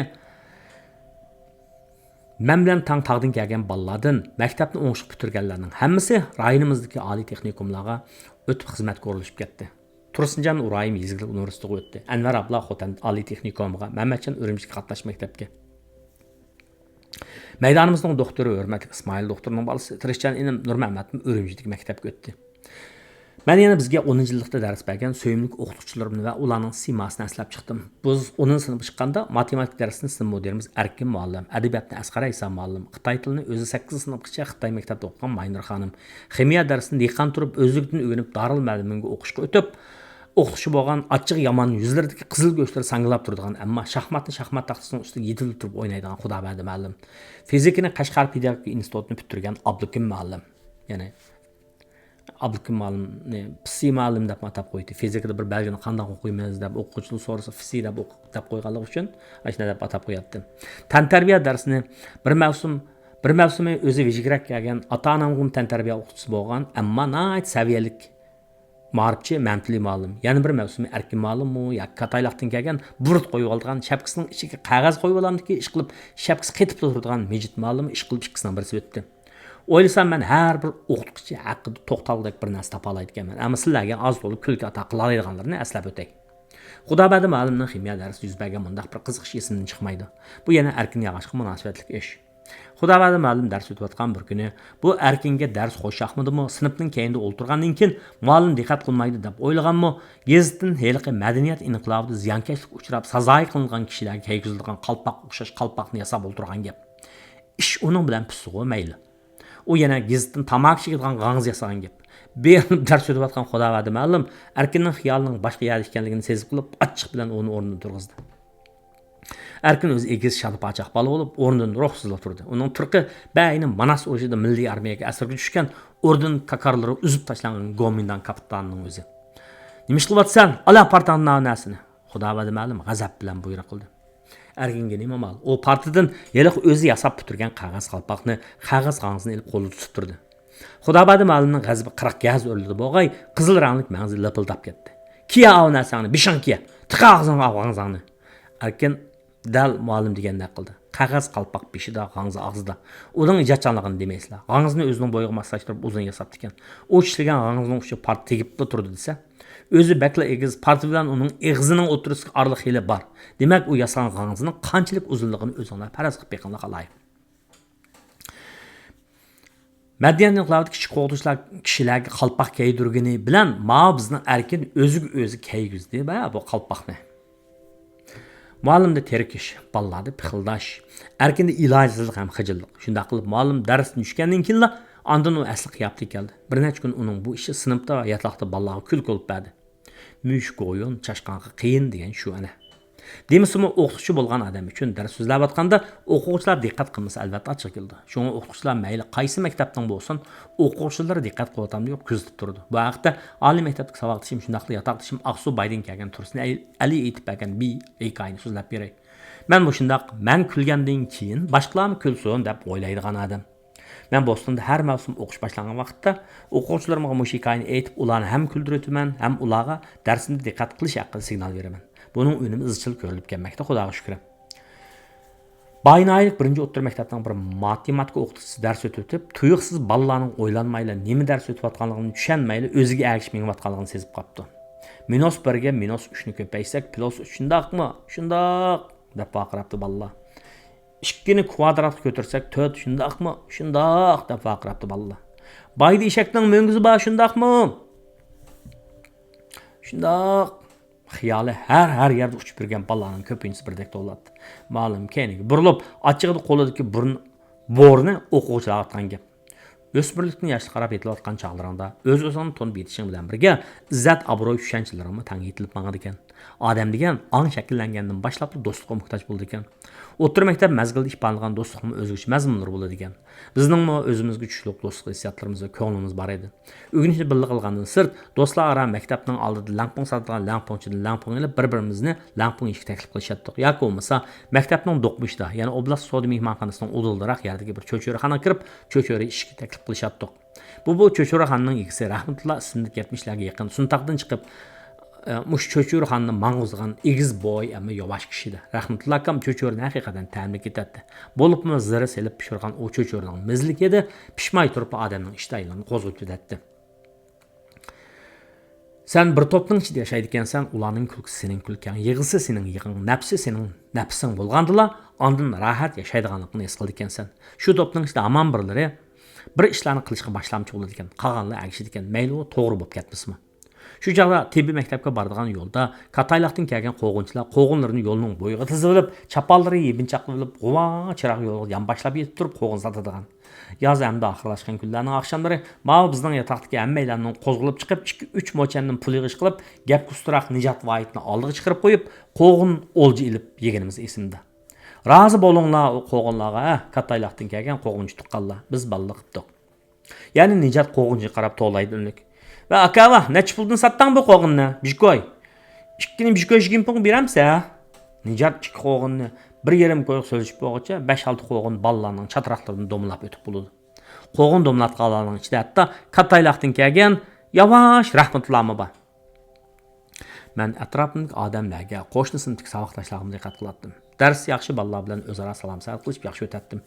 مەن بىلەن تاڭ تاغدىن كەلگەن بالىلاردىن مەكتەپنى ئوڭۇشلۇق پۈتتۈرگەنلەرنىڭ ھەممىسى رايونىمىزدىكى ئالىي تېخنىكوملارغا ئۆتۈپ خىزمەتكە ئورۇنلىشىپ كەتتى. تۇرسۇنجان ئۇرايىم يېزا ئىگىلىك ئۇنىۋېرسىتېتىغا ئۆتتى. ئەنۋەر ئابلا خوتەن ئالىي تېخنىكومىغا، مەمەتجان ئۈرۈمچىگە قاتناش مەكتەپكە. مەيدانىمىزنىڭ دوختۇرى، ھۆرمەتلىك ئىسمائىل دوختۇرنىڭ بالىسى تىرىشچان ئىنىم نۇرمەمەتمۇ ئۈرۈمچىدىكى مەكتەپكە ئۆتتى. مەن يەنە بىزگە ئونىنچى يىللىقتا دەرس بەرگەن سۆيۈملۈك ئوقۇتقۇچىلىرىمنى ۋە ئۇلارنىڭ سىيماسىنى ئەسلەپ چىقتىم. بىز ئونىنچى سىنىپقا چىققاندا ماتېماتىكا دەرسىنى سىنىپ مۇدىرىمىز ئەركىن مۇئەللىم، ئەدەبىياتنى ئەسقەر ئەيسا مۇئەللىم، خىتاي تىلىنى ئۆزى سەككىزىنچى سىنىپقىچە خىتاي مەكتەپتە ئوقۇغان ماينۇر خانىم، خىمىيە دەرسىنى دېھقان تۇرۇپ ئۆزلۈكىدىن ئۆگىنىپ دارىلمۇئەللىمىنگە ئوقۇشقا ئۆتۈپ، ئوقۇتقۇچى بولغان ئاچچىقى يامان يۈزلىرىدىكى قىزىل گۆشلىرى ساڭگىلاپ تۇرىدىغان، ئەمما شاھماتنى شاھمات تاختىسىنىڭ ئۈستىگە يېتىلىپ تۇرۇپ ئوينايدىغان خۇدابەردى مۇئەللىم، فىزىكىنى قەشقەر پېداگوگىكا ئىنستىتۇتىنى پۈتتۈرگەن ئابلىكىم مۇئەللىم، يەنى ئابلىكىم مۇئەللىمنى پىسى مۇئەللىم دەپمۇ ئاتاپ قويدى. فىزىكىدا بىر بەلگىنى قانداق ئوقۇيمىز دەپ ئوقۇغۇچىلار سورىسا، پىسى دەپ ئوق-، دەپ قويغانلىقى ئۈچۈن ئاشۇنداق دەپ ئاتاپ قوياتتى. تەنتەربىيە دەرسىنى بىر مەۋسۇم، بىر مەۋسۇمى ئۆزى ۋىجىكرەك كەلگەن، ئاتا-ئانامغىمۇ تەنتەربىيە ئوقۇتقۇچىسى بولغان، ئەمما ناھايىتى سەۋىيەلىك مائارىپچى مەمتىلى مۇئەللىم، يەنە بىر مەۋسۇمى ئەركىن مۇئەللىممۇ ياكى كاتايلاقتىن كەلگەن بۇرۇت قويۇۋالىدىغان، شەپكىسىنىڭ ئىچىگە قەغەز قويۇۋالامدىكى ئىشقىلىپ شەپكىسى قېتىپلا تۇرىدىغان مىجىت مۇئەللىم ئىشقىلىپ ئىككىسىنىڭ بىرسى ئۆتتى. ئويلىسام، مەن ھەر بىر ئوقۇتقۇچى ھەققىدە توختالغۇدەك بىر نەرسە تاپالايدىكەنمەن. ئەمما سىلەرگە ئاز-تولا كۈلكە ئاتا قىلالايدىغانلىرىنى ئەسلەپ ئۆتەي. خۇدابەردى مۇئەللىمنىڭ خىمىيە دەرسىدە يۈز بەرگەن مۇنداق بىر قىزىقىش ئېسىمدىن چىقمايدۇ. بۇ يەنە ئەركىن ياغاچقا مۇناسىۋەتلىك ئىش. خۇدابەردى مۇئەللىم دەرس ئۆتۈۋاتقان بىر كۈنى بۇ ئەركىنگە دەرس خوش ياقمىدىمۇ، سىنىپنىڭ كەينىدە ئولتۇرغاندىن كېيىن مۇئەللىم دىققەت قىلمايدۇ دەپ ئويلىغانمۇ، گېزىتتىن ھېلىقى مەدەنىيەت ئىنقىلابىدا زىيانكەشلىككە ئۇچراپ سازايى قىلىنغان كىشىلەرگە كىيگۈزىدىغان قالپاققا ئوخشاش قالپاقنى ياساپ ئولتۇرغان گەپ. ئىش ئۇنىڭ بىلەن پۈتسىغۇ مەيلى. ئۇ يەنە گېزىتتىن تاماكا چېكىدىغان غاڭزا ياسىغان گەپ. بېرىلىپ دەرس ئۆتۈۋاتقان خۇدابەردى مۇئەللىم ئەركىننىڭ خىيالىنىڭ باشقا يەردە ئىكەنلىكىنى سېزىپ قېلىپ، ئاچچىق بىلەن ئۇنى ئورنىدىن تۇرغۇزدى. ئەركىن ئۆزى ئېگىز شادا-پاچاق بالا بولۇپ، ئورنىدىن روھسىزلا تۇردى. ئۇنىڭ تۇرقى بەئەينى ماناس ئۇرۇشىدا مىللىي ئارمىيەگە ئەسىرگە چۈشكەن ئوردېن كاكارلىرى ئۈزۈپ تاشلانغان گومىنداڭ كاپىتانىنىڭ ئۆزى. نېمە ئىش قىلىۋاتىسەن؟ ئالا پارتاڭدىن نەرسىنى! خۇدابەردى مۇئەللىم غەزەپ بىلەن بۇيرۇق قىلدى. ئەركىنگە نېمە ئامال؟ ئۇ پارتىدىن ھېلىقى ئۆزى ياساپ پۈتتۈرگەن قەغەز قالپاقنى، قەغەز غاڭزىنى ئېلىپ قولىدا تۇتۇپ تۇردى. خۇدابەردى مۇئەللىمنىڭ غەزىپى قىرىق گەز ئۆرلىدى بولغاي، قىزىل رەڭلىك مەڭزى لىپىلداپ كەتتى. كىيە ئاۋۇ نەرسەڭنى، بېشىڭغا كىيە! تىقا ئاغزىڭغا ئاۋۇ غاڭزاڭنى! ئەركىن دەل مۇئەللىم دېگەندەك قىلدى. قەغەز قالپاق بېشىدا، غاڭزا ئاغزىدا. ئۇنىڭ ئىجادچانلىقىنى دېمەيسىلەر. غاڭزىنى ئۆزىنىڭ بويىغا ماسلاشتۇرۇپ ئۇزۇن ياساپتىكەن. ئۇ ئىشلىگەن غاڭزىنىڭ ئۇچى پارت تېگىپلا تۇرىدۇ دېسە، ئۆزى بەكلا ئېگىز، پارت بىلەن ئۇنىڭ ئېغىزىنىڭ ئوتتۇرىسىدىكى ئارىلىق ھېلى بار. دېمەك، ئۇ ياسىغان غاڭزىنىڭ قانچىلىك ئۇزۇنلۇقىنى ئۆزۈڭلار پەرەز قىلىپ بېقىڭلار، خالايىق. مەدەنىيەت ئىنقىلابىدا كىچىك ئوقۇغۇچىلار كىشىلەرگە قالپاق كىيدۈرگىنى بىلەن ماۋۇ بىزنىڭ ئەركىن ئۆزىگە ئۆزى كىيگۈزدى ۋە بۇ قالپاقنى. مۇئەللىمدە تېرىكىش، بالىلاردا پىخىلداش، ئەركىندە ئىلاجسىزلىق ھەم خىجىللىق. شۇنداق قىلىپ، مۇئەللىم دەرستىن چۈشكەندىن كېيىنلا ئاندىن ئۇ ئەسلى قىياپىتىگە كەلدى. بىر نەچچە كۈن ئۇنىڭ بۇ ئىشى سىنىپتا، ياتاقتا بالىلارغا كۈلكە بولۇپ بەردى. مۈشۈك ئويۇن چاشقانغا قىيىن دېگەن شۇ ئەنە. دېمىسىمۇ، ئوقۇتقۇچى بولغان ئادەم ئۈچۈن دەرس سۆزلەۋاتقاندا ئوقۇغۇچىلار دىققەت قىلمىسا، ئەلۋەتتە ئاچچىقى كېلىدۇ. شۇڭا ئوقۇتقۇچىلار مەيلى قايسى مەكتەپنىڭ بولسۇن، ئوقۇغۇچىلىرى دىققەت قىلىۋاتامدۇ يوق كۆزىتىپ تۇرىدۇ. بۇ ھەقتە ئالىي مەكتەپتىكى ساۋاقدىشىم، شۇنداقلا ياتاقدىشىم ئاقسۇ بايدىن كەلگەن تۇرسۇن ئەلى ئېيتىپ بەرگەن بىر ھېكايىنى سۆزلەپ بېرەي. مەن مۇشۇنداق، مەن كۈلگەندىن كېيىن باشقىلارمۇ كۈلسۇن دەپ ئويلايدىغان ئادەم. مەن بوستوندا ھەر مەۋسۇم ئوقۇش باشلانغان ۋاقىتتا ئوقۇغۇچىلىرىمغا مۇشۇ ھېكايىنى ئېيتىپ، ئۇلارنى ھەم كۈلدۈرۈۋېتىمەن، ھەم ئۇلارغا دەرسىمدە دىققەت قىلىش ھەققىدە سىگنال بېرىمەن. بۇنىڭ ئۈنۈمى ئىزچىل كۆرۈلۈپ كەلمەكتە، خۇداغا شۈكرى. بايىنايىلىك بىرىنچى ئوتتۇرا مەكتەپنىڭ بىر ماتېماتىكا ئوقۇتقۇچىسى دەرس ئۆتۈۋېتىپ، تۇيۇقسىز بالىلارنىڭ ئويلانمايلا نېمە دەرس ئۆتۈۋاتقانلىقىنى چۈشەنمەيلا ئۆزىگە ئەگىشىپ مېڭىۋاتقانلىقىنى سېزىپ قاپتۇ. مىنۇس بىرگە مىنۇس ئۈچنى كۆپەيتسەك، پلۇس ئۈچ شۇنداقمۇ؟ شۇنداق! دەپ ۋارقىراپتۇ بالىلار. ئىككىنى كۋادراتقا كۆتۈرسەك، تۆت شۇنداقمۇ؟ شۇنداق! دەپ ۋارقىراپتۇ بالىلار. بايدا ئېشەكنىڭ مۈڭگۈزى بار، شۇنداقمۇ؟ شۇنداق! خىيالى ھەر، ھەر يەردە ئۇچۇپ يۈرگەن بالىلارنىڭ كۆپىنچىسى بىردەك توۋلاتتى. مۇئەللىم كەينىگە بۇرۇلۇپ، ئاچچىقىدا قولىدىكى بۇرۇن بورىنى ئوقۇغۇچىلارغا ئاتقان گەپ. ئۆسمۈرلۈكتىن ياشلىققا قاراپ يېتىلىۋاتقان چاغلىرىڭدا ئۆز-ئۆزۈڭنى تونۇپ يېتىشىڭ بىلەن بىرگە، ئىززەت، ئابرۇي، چۈشەنچىلىرىڭمۇ تەڭ يېتىلىپ ماڭىدىكەن. ئادەم دېگەن ئاڭ شەكىللەنگەندىن باشلاپلا دوستلۇققا موھتاج بولىدىكەن. ئوتتۇرا مەكتەپ مەزگىلىدە ئىپادىلىنغان دوستلۇقنىڭمۇ ئۆزگىچە مەزمۇنلىرى بولىدىكەن. بىزنىڭمۇ ئۆزىمىزگە چۈشلۈك دوستلۇق ھېسسىياتلىرىمىز ۋە كۆڭلىمىز بار ئىدى. ئۆگىنىشنى بىللە قىلغاندىن سىرت، دوستلار ئارا مەكتەپنىڭ ئالدىدا لەڭپۇڭ ساتىدىغان لەڭپۇڭچىدىن لەڭپۇڭ ئېلىپ، بىر-بىرىمىزنى لەڭپۇڭ يېيىشكە تەكلىپ قىلىشاتتۇق. ياكى بولمىسا، مەكتەپنىڭ دوقمۇشىدا، يەنى ئوبلاست سودا مېھمانخانىسىنىڭ ئۇدۇلىدىراق يەردىكى بىر چۆچۈرىخانىغا كىرىپ، چۆچۈرە يېيىشكە تەكلىپ قىلىشاتتۇق. بۇ، بۇ چۆچۈرىخانىنىڭ ئىگىسى رەھمەتۇللا ئىسىملىك يەتمىشلەرگە يېقىن سۇنتاقتىن چىقىپ، ئە، مۇشۇ چۆچۈرىخانىنى ماڭغۇزىدىغان ئېگىز بوي، ئەمما ياۋاش كىشى ئىدى. رەھمەتۇللا ئاكام چۆچۈرىنى ھەقىقەتەن تەملىك ئېتەتتى. بولۇپمۇ زىرە سېلىپ پىشۇرغان ئۇ چۆچۈرىنىڭ مەززىلىكى ئىدى، پىشماي تۇرۇپلا ئادەمنىڭ ئىشتىھالىرىنى قوزغىتىپ كېتەتتى. سەن بىر توپنىڭ ئىچىدە ياشايدىكەنسەن، ئۇلارنىڭ كۈلكىسى سېنىڭ كۈلكەڭ، يىغىسى سېنىڭ يىغىڭ، نەپسى سېنىڭ نەپسىڭ بولغاندىلا، ئاندىن راھەت ياشايدىغانلىقىنى ھېس قىلىدىكەنسەن. شۇ توپنىڭ ئىچىدە ھامان بىرلىرى بىر ئىشلارنى قىلىشقا باشلامچى بولىدىكەن، قالغانلار ئەگىشىدىكەن، مەيلى ئۇ توغرا بولۇپ كەتمىسىمۇ. شۇ چاغدا تېببىي مەكتەپكە بارىدىغان يولدا كاتايلاقتىن كەلگەن قوغۇنچىلار قوغۇنلىرىنى يولنىڭ بويىغا تىزىۋېلىپ، چاپانلىرى يېپىنچاقلىۋېلىپ، غۇۋا چىراغ يولغا يانباشلاپ يېتىپ تۇرۇپ قوغۇن ساتىدىغان. ياز ئەمدى ئاخىرلاشقان كۈنلەرنىڭ ئاخشاملىرى ماۋۇ بىزنىڭ ياتاقتىكى ھەممەيلەننىڭ قوزغىلىپ چىقىپ، ئىككى-ئۈچ موچەندىن پۇل يىغىش قىلىپ، گەپكە ئۇستىراق نىجات ۋاھىتنى ئالدىغا چىقىرىپ قويۇپ، قوغۇن ئولجا ئېلىپ يېگىنىمىز ئېسىمدە. رازى بولۇڭلار ئۇ قوغۇنلارغا، ھە، كاتايلاقتىن كەلگەن قوغۇنچى تۇغقانلار، بىز بالىلىق قىپتۇق. يەنى نىجات قوغۇنچىغا قاراپ توۋلايدۇ ئۈنلۈك. ۋە ئاكا، ۋاھ، نەچچە پۇلدىن ساتتىڭ بۇ قوغۇننى؟ بىژكوي. ئىككىنى بىژكوي شىگىنپۇڭغا بېرەمسە؟ نىجات ئىككى قوغۇننى بىر يېرىم كويغا سۆلىشىپ بولغۇچە، بەش-ئالتە قوغۇن بالىلارنىڭ چاتراقلىرىدىن دومىلاپ ئۆتۈپ بولىدۇ. قوغۇن دومىلاتقانلارنىڭ ئىچىدە ھەتتا كاتايلاقتىن كەلگەن ياۋاش رەھمەتۇللامۇ بار. مەن ئەتراپىمدىكى ئادەملەرگە، قوشنا سىنىپتىكى ساۋاقداشلارغىمۇ دىققەت قىلاتتىم. دەرس ياخشى، بالىلار بىلەن ئۆزئارا سالام-سەۋەت قىلىشىپ ياخشى ئۆتەتتىم.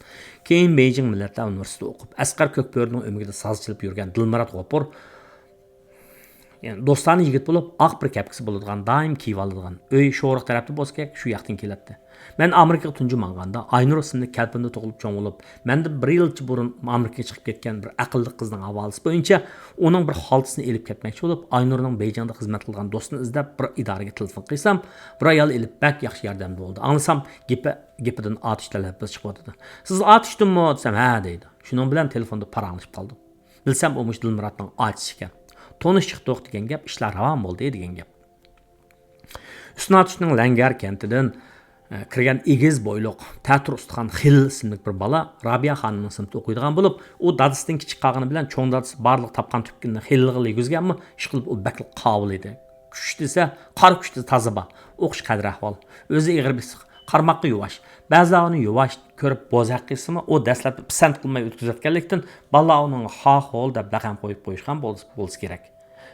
كېيىن بېيجىڭ مىللەتلەر ئۇنىۋېرسىتېتىدا ئوقۇپ، ئەسقەر كۆكبۆرىنىڭ ئۆمىكىدە ساز چېلىپ يۈرگەن دىلمۇرات غوپۇر، يەنى دوستانە يىگىت بولۇپ، ئاق بىر كەپكىسى بولىدىغان، دائىم كىيىۋالىدىغان، ئۆيى شورۇق تەرەپتە بولسا كېرەك، شۇ ياقتىن كېلەتتى. مەن ئامېرىكىغا تۇنجى ماڭغاندا، ئاينۇر ئىسىملىك كەلپىندە تۇغۇلۇپ چوڭ بولۇپ، مەندىن بىر يىلچە بۇرۇن ئامېرىكىغا چىقىپ كەتكەن بىر ئەقىللىق قىزنىڭ ھاۋالىسى بويىچە ئۇنىڭ بىر خالتىسىنى ئېلىپ كەتمەكچى بولۇپ، ئاينۇرنىڭ بېيجىڭدا خىزمەت قىلىدىغان دوستىنى ئىزدەپ بىر ئىدارىگە تېلېفون قىلسام، بىر ئايال ئېلىپ بەك ياخشى ياردەمدە بولدى. ئاڭلىسام، گېپى، گېپىدىن ئاتۇش تەلەپپۇز چىقىۋاتىدۇ. «سىز ئاتۇشتىنمۇ؟» دېسەم، «ھە» دەيدۇ. شۇنىڭ بىلەن تېلېفوندا پاراڭلىشىپ قالدۇق. بىلسەم، ئۇ مۇشۇ دىلمۇراتنىڭ ئاچىسى ئىكەن. تونۇشۇپ چىقتۇق دېگەن گەپ، ئىشلار راۋان بولدى دېگەن گەپ. ئۈستۈن ئاتۇشنىڭ لەڭگەر كەنتىدىن، ئە، كىرگەن ئېگىز بويلۇق، تەتۈر ئۇستىخان خېلىل ئىسىملىك بىر بالا رابىيە خانىمنىڭ سىنىپتا ئوقۇيدىغان بولۇپ، ئۇ دادىسىدىن كىچىك قالغىنى بىلەن چوڭ دادىسى بارلىق تاپقان تۈپكىنىنى خېلىلغىلا يېگۈزگەنمۇ، ئىشقىلىپ ئۇ بەكلا قاۋۇل ئىدى. كۈچ دېسە، قارا كۈچ دېسە تازا بار. ئوخشاش قەدىر-ئەھۋال. ئۆزى ئېغىر بېسىق، قارىماققا يۇۋاش. بەزىلەر ئۇنى يۇۋاش كۆرۈپ بوزەك قىلسىمۇ، ئۇ دەسلەپتە پىسەنت قىلماي ئۆتكۈزۈۋەتكەنلىكتىن، بالىلار ئۇنىڭغا خاخول دەپ لەقەم قويۇپ قويۇشقان بولسا، بولسا كېرەك.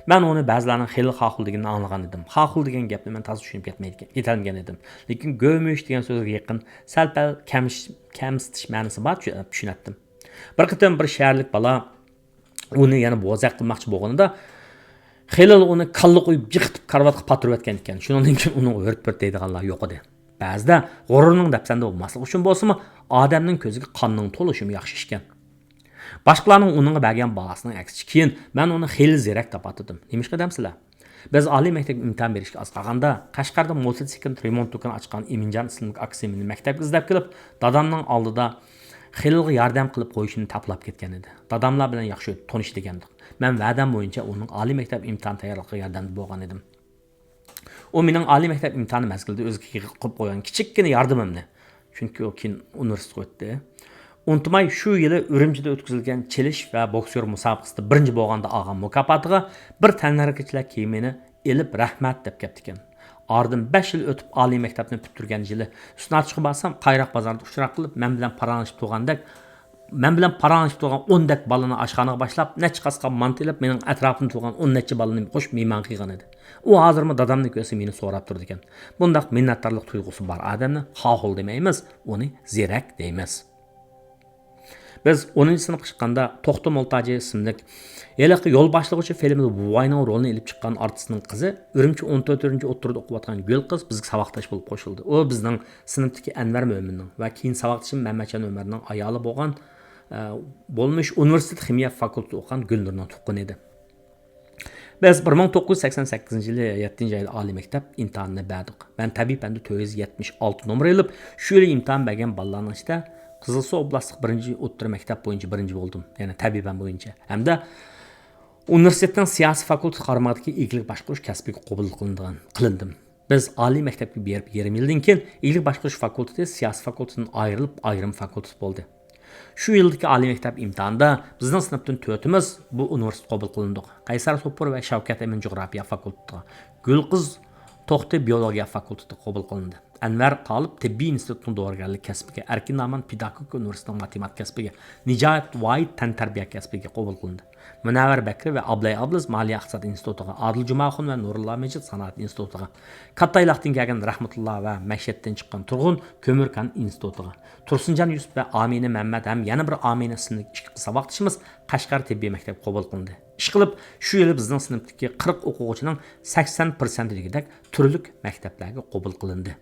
مەن ئۇنى بەزىلەرنىڭ خېلى خاخول دېگىنىنى ئاڭلىغان ئىدىم. خاخول دېگەن گەپنى مەن تازا چۈشىنىپ كەتمەيدىكەن، يېتەلمىگەن ئىدىم. لېكىن گۆمۈش دېگەن سۆزگە يېقىن، سەل-پەل كەمش-، كەمسىتىش مەنىسى بار، چۈ-، چۈشىنەتتىم. بىر قېتىم بىر شەھەرلىك بالا ئۇنى يەنە بوزەك قىلماقچى بولغىنىدا، خېلىل ئۇنى كاللا قويۇپ يىقىتىپ كارىۋاتقا پاتۇرۇۋەتكەن ئىكەن. شۇنىڭدىن كېيىن ئۇنىڭغا ھۆرت-پۆرت دەيدىغانلار يوق ئىدى. بەزىدە غۇرۇرنىڭ دەپسەندە بولماسلىقى ئۈچۈن بولسىمۇ، ئادەمنىڭ كۆزىگە قاننىڭ تولۇشىمۇ ياخشى ئىكەن. باشقىلارنىڭ ئۇنىڭغا بەرگەن باھاسىنىڭ ئەكسىچە كېيىن مەن ئۇنى خېلى زېرەك تاپاتتىم. نېمىشقا دەمسىلەر؟ بىز ئالىي مەكتەپكە ئىمتىھان بېرىشكە ئاز قالغاندا، قەشقەردە موتوسىكلىت رېمونت دۇكىنى ئاچقان ئىمىنجان ئىسىملىك ئاكىسى مېنى مەكتەپكە ئىزدەپ كېلىپ، دادامنىڭ ئالدىدا خېلىلغا ياردەم قىلىپ قويۇشىنى تاپىلاپ كەتكەن ئىدى. داداملار بىلەن ياخشى تونۇش دېگەندۇق. مەن ۋەدەم بويىچە ئۇنىڭ ئالىي مەكتەپ ئىمتىھان تەييارلىقىغا ياردەمدە بولغان ئىدىم. ئۇ مېنىڭ ئالىي مەكتەپ ئىمتىھانى مەزگىلىدە ئۆزىگە قىلىپ قويغان كىچىككىنە ياردىمىمنى، چۈنكى ئۇ كېيىن ئۇنىۋېرسىتېتقا ئۆتتى. ئۇنتۇماي، شۇ يىلى ئۈرۈمچىدە ئۆتكۈزۈلگەن چېلىش ۋە بوكسيور مۇسابىقىسىدە بىرىنچى بولغاندا ئالغان مۇكاپاتىغا بىر تەنھەرىكەتچىلەر كىيىمىنى ئېلىپ رەھمەت دەپ كەپتىكەن. ئارىدىن بەش يىل ئۆتۈپ، ئالىي مەكتەپنى پۈتتۈرگەن يىلى ئۈستۈن ئاتۇشقا بارسام، قايراق بازاردا ئۇچراق قىلىپ، مەن بىلەن پاراڭلىشىپ تۇرغاندەك، مەن بىلەن پاراڭلىشىپ تۇرغان ئون دەك بالىنى ئاشخانىغا باشلاپ، نەچچە قاسقان مانتا ئېلىپ، مېنىڭ ئەتراپىمدا تۇرغان ئون نەچچە بالىنى قوشۇپ مېھمان قىلغان ئىدى. ئۇ ھازىرمۇ دادامنى كۆرسە مېنى سوراپ تۇرىدىكەن. بۇنداق مىننەتدارلىق تۇيغۇسى بار ئادەمنى خاخول دېمەيمىز، ئۇنى زېرەك دەيمىز. بىز ئونىنچى سىنىپقا چىققاندا، توختى مولتاجى ئىسىملىك ھېلىقى يول باشلىغۇچى فىلىمىدا بوۋاينىڭ رولىنى ئېلىپ چىققان ئارتىسنىڭ قىزى، ئۈرۈمچى ئون تۆتىنچى ئوتتۇرىدا ئوقۇۋاتقان گۈل قىز بىزگە ساۋاقداش بولۇپ قوشۇلدى. ئۇ بىزنىڭ سىنىپتىكى ئەنۋەر مۆمىننىڭ ۋە كېيىن ساۋاقدىشىم مەمەتجان ئۆمەرنىڭ ئايالى بولغان، ئە، بولمىش ئۇنىۋېرسىتېت خىمىيە فاكۇلتېتىدا ئوقۇغان گۈلنۇرنىڭ تۇغقىنى ئىدى. بىز بىر مىڭ توققۇز يۈز سەكسەن سەككىزىنچى يىلى يەتتىنچى ئايدا ئالىي مەكتەپ ئىمتىھانىنى بەردۇق. مەن تەبىئىي پەندە تۆت يۈز يەتمىش ئالتە نومۇر ئېلىپ، شۇ يىلى ئىمتىھان بەرگەن بالىلارنىڭ ئىچىدە قىزىلسۇ ئوبلاستلىق بىرىنچى ئوتتۇرا مەكتەپ بويىچە بىرىنچى بولدۇم، يەنى تەبىئىي پەن بويىچە. ھەمدە ئۇنىۋېرسىتېتنىڭ سىياسىي فاكۇلتېتى قارمىقىدىكى ئىگىلىك باشقۇرۇش كەسپىگە قوبۇل قىلىنىدىغان، قىلىندىم. بىز ئالىي مەكتەپكە بېرىپ يېرىم يىلدىن كېيىن، ئىگىلىك باشقۇرۇش فاكۇلتېتى سىياسىي فاكۇلتېتتىن ئايرىلىپ، ئايرىم فاكۇلتېت بولدى. شۇ يىلدىكى ئالىي مەكتەپ ئىمتىھانىدا بىزنىڭ سىنىپتىن تۆتىمىز بۇ ئۇنىۋېرسىتېتقا قوبۇل قىلىندۇق. قەيسەر سوپۇر ۋە شەۋكەت ئەمىن جۇغراپىيە فاكۇلتېتىغا، گۈلقىز توختى بىئولوگىيە فاكۇلتېتىغا قوبۇل قىلىندى. ئەنۋەر تالىپ تېببىي ئىنستىتۇتنىڭ دورىگەرلىك كەسپىگە، ئەركىن نامان پېداگوگىكا ئۇنىۋېرسىتېتىنىڭ ماتېماتىكا كەسپىگە، نىجايەت ۋاھىت تەنتەربىيە كەسپىگە قوبۇل قىلىندى. مۇنەۋۋەر بەكرى ۋە ئابلەي ئابلىز مالىيە ئىقتىساد ئىنستىتۇتىغا، ئادىل جۇماخۇن ۋە نۇرۇللا مىجىت سانائەت ئىنستىتۇتىغا، كاتتايلاقتىن كەلگەن رەھمەتۇللا ۋە مەشەدتىن چىققان تۇرغۇن كۆمۈر كان ئىنستىتۇتىغا، تۇرسۇنجان يۈسۈپ ۋە ئامىنە مەمەت ھەم يەنە بىر ئامىنە ئىسىملىك ئىككى ساۋاقدىشىمىز قەشقەر تېببىي مەكتەپكە قوبۇل قىلىندى. ئىشقىلىپ، شۇ يىلى بىزنىڭ سىنىپتىكى قىرىق ئوقۇغۇچىنىڭ سەكسەن پىرسەنتى دېگۈدەك تۈرلۈك مەكتەپلەرگە قوبۇل قىلىندى.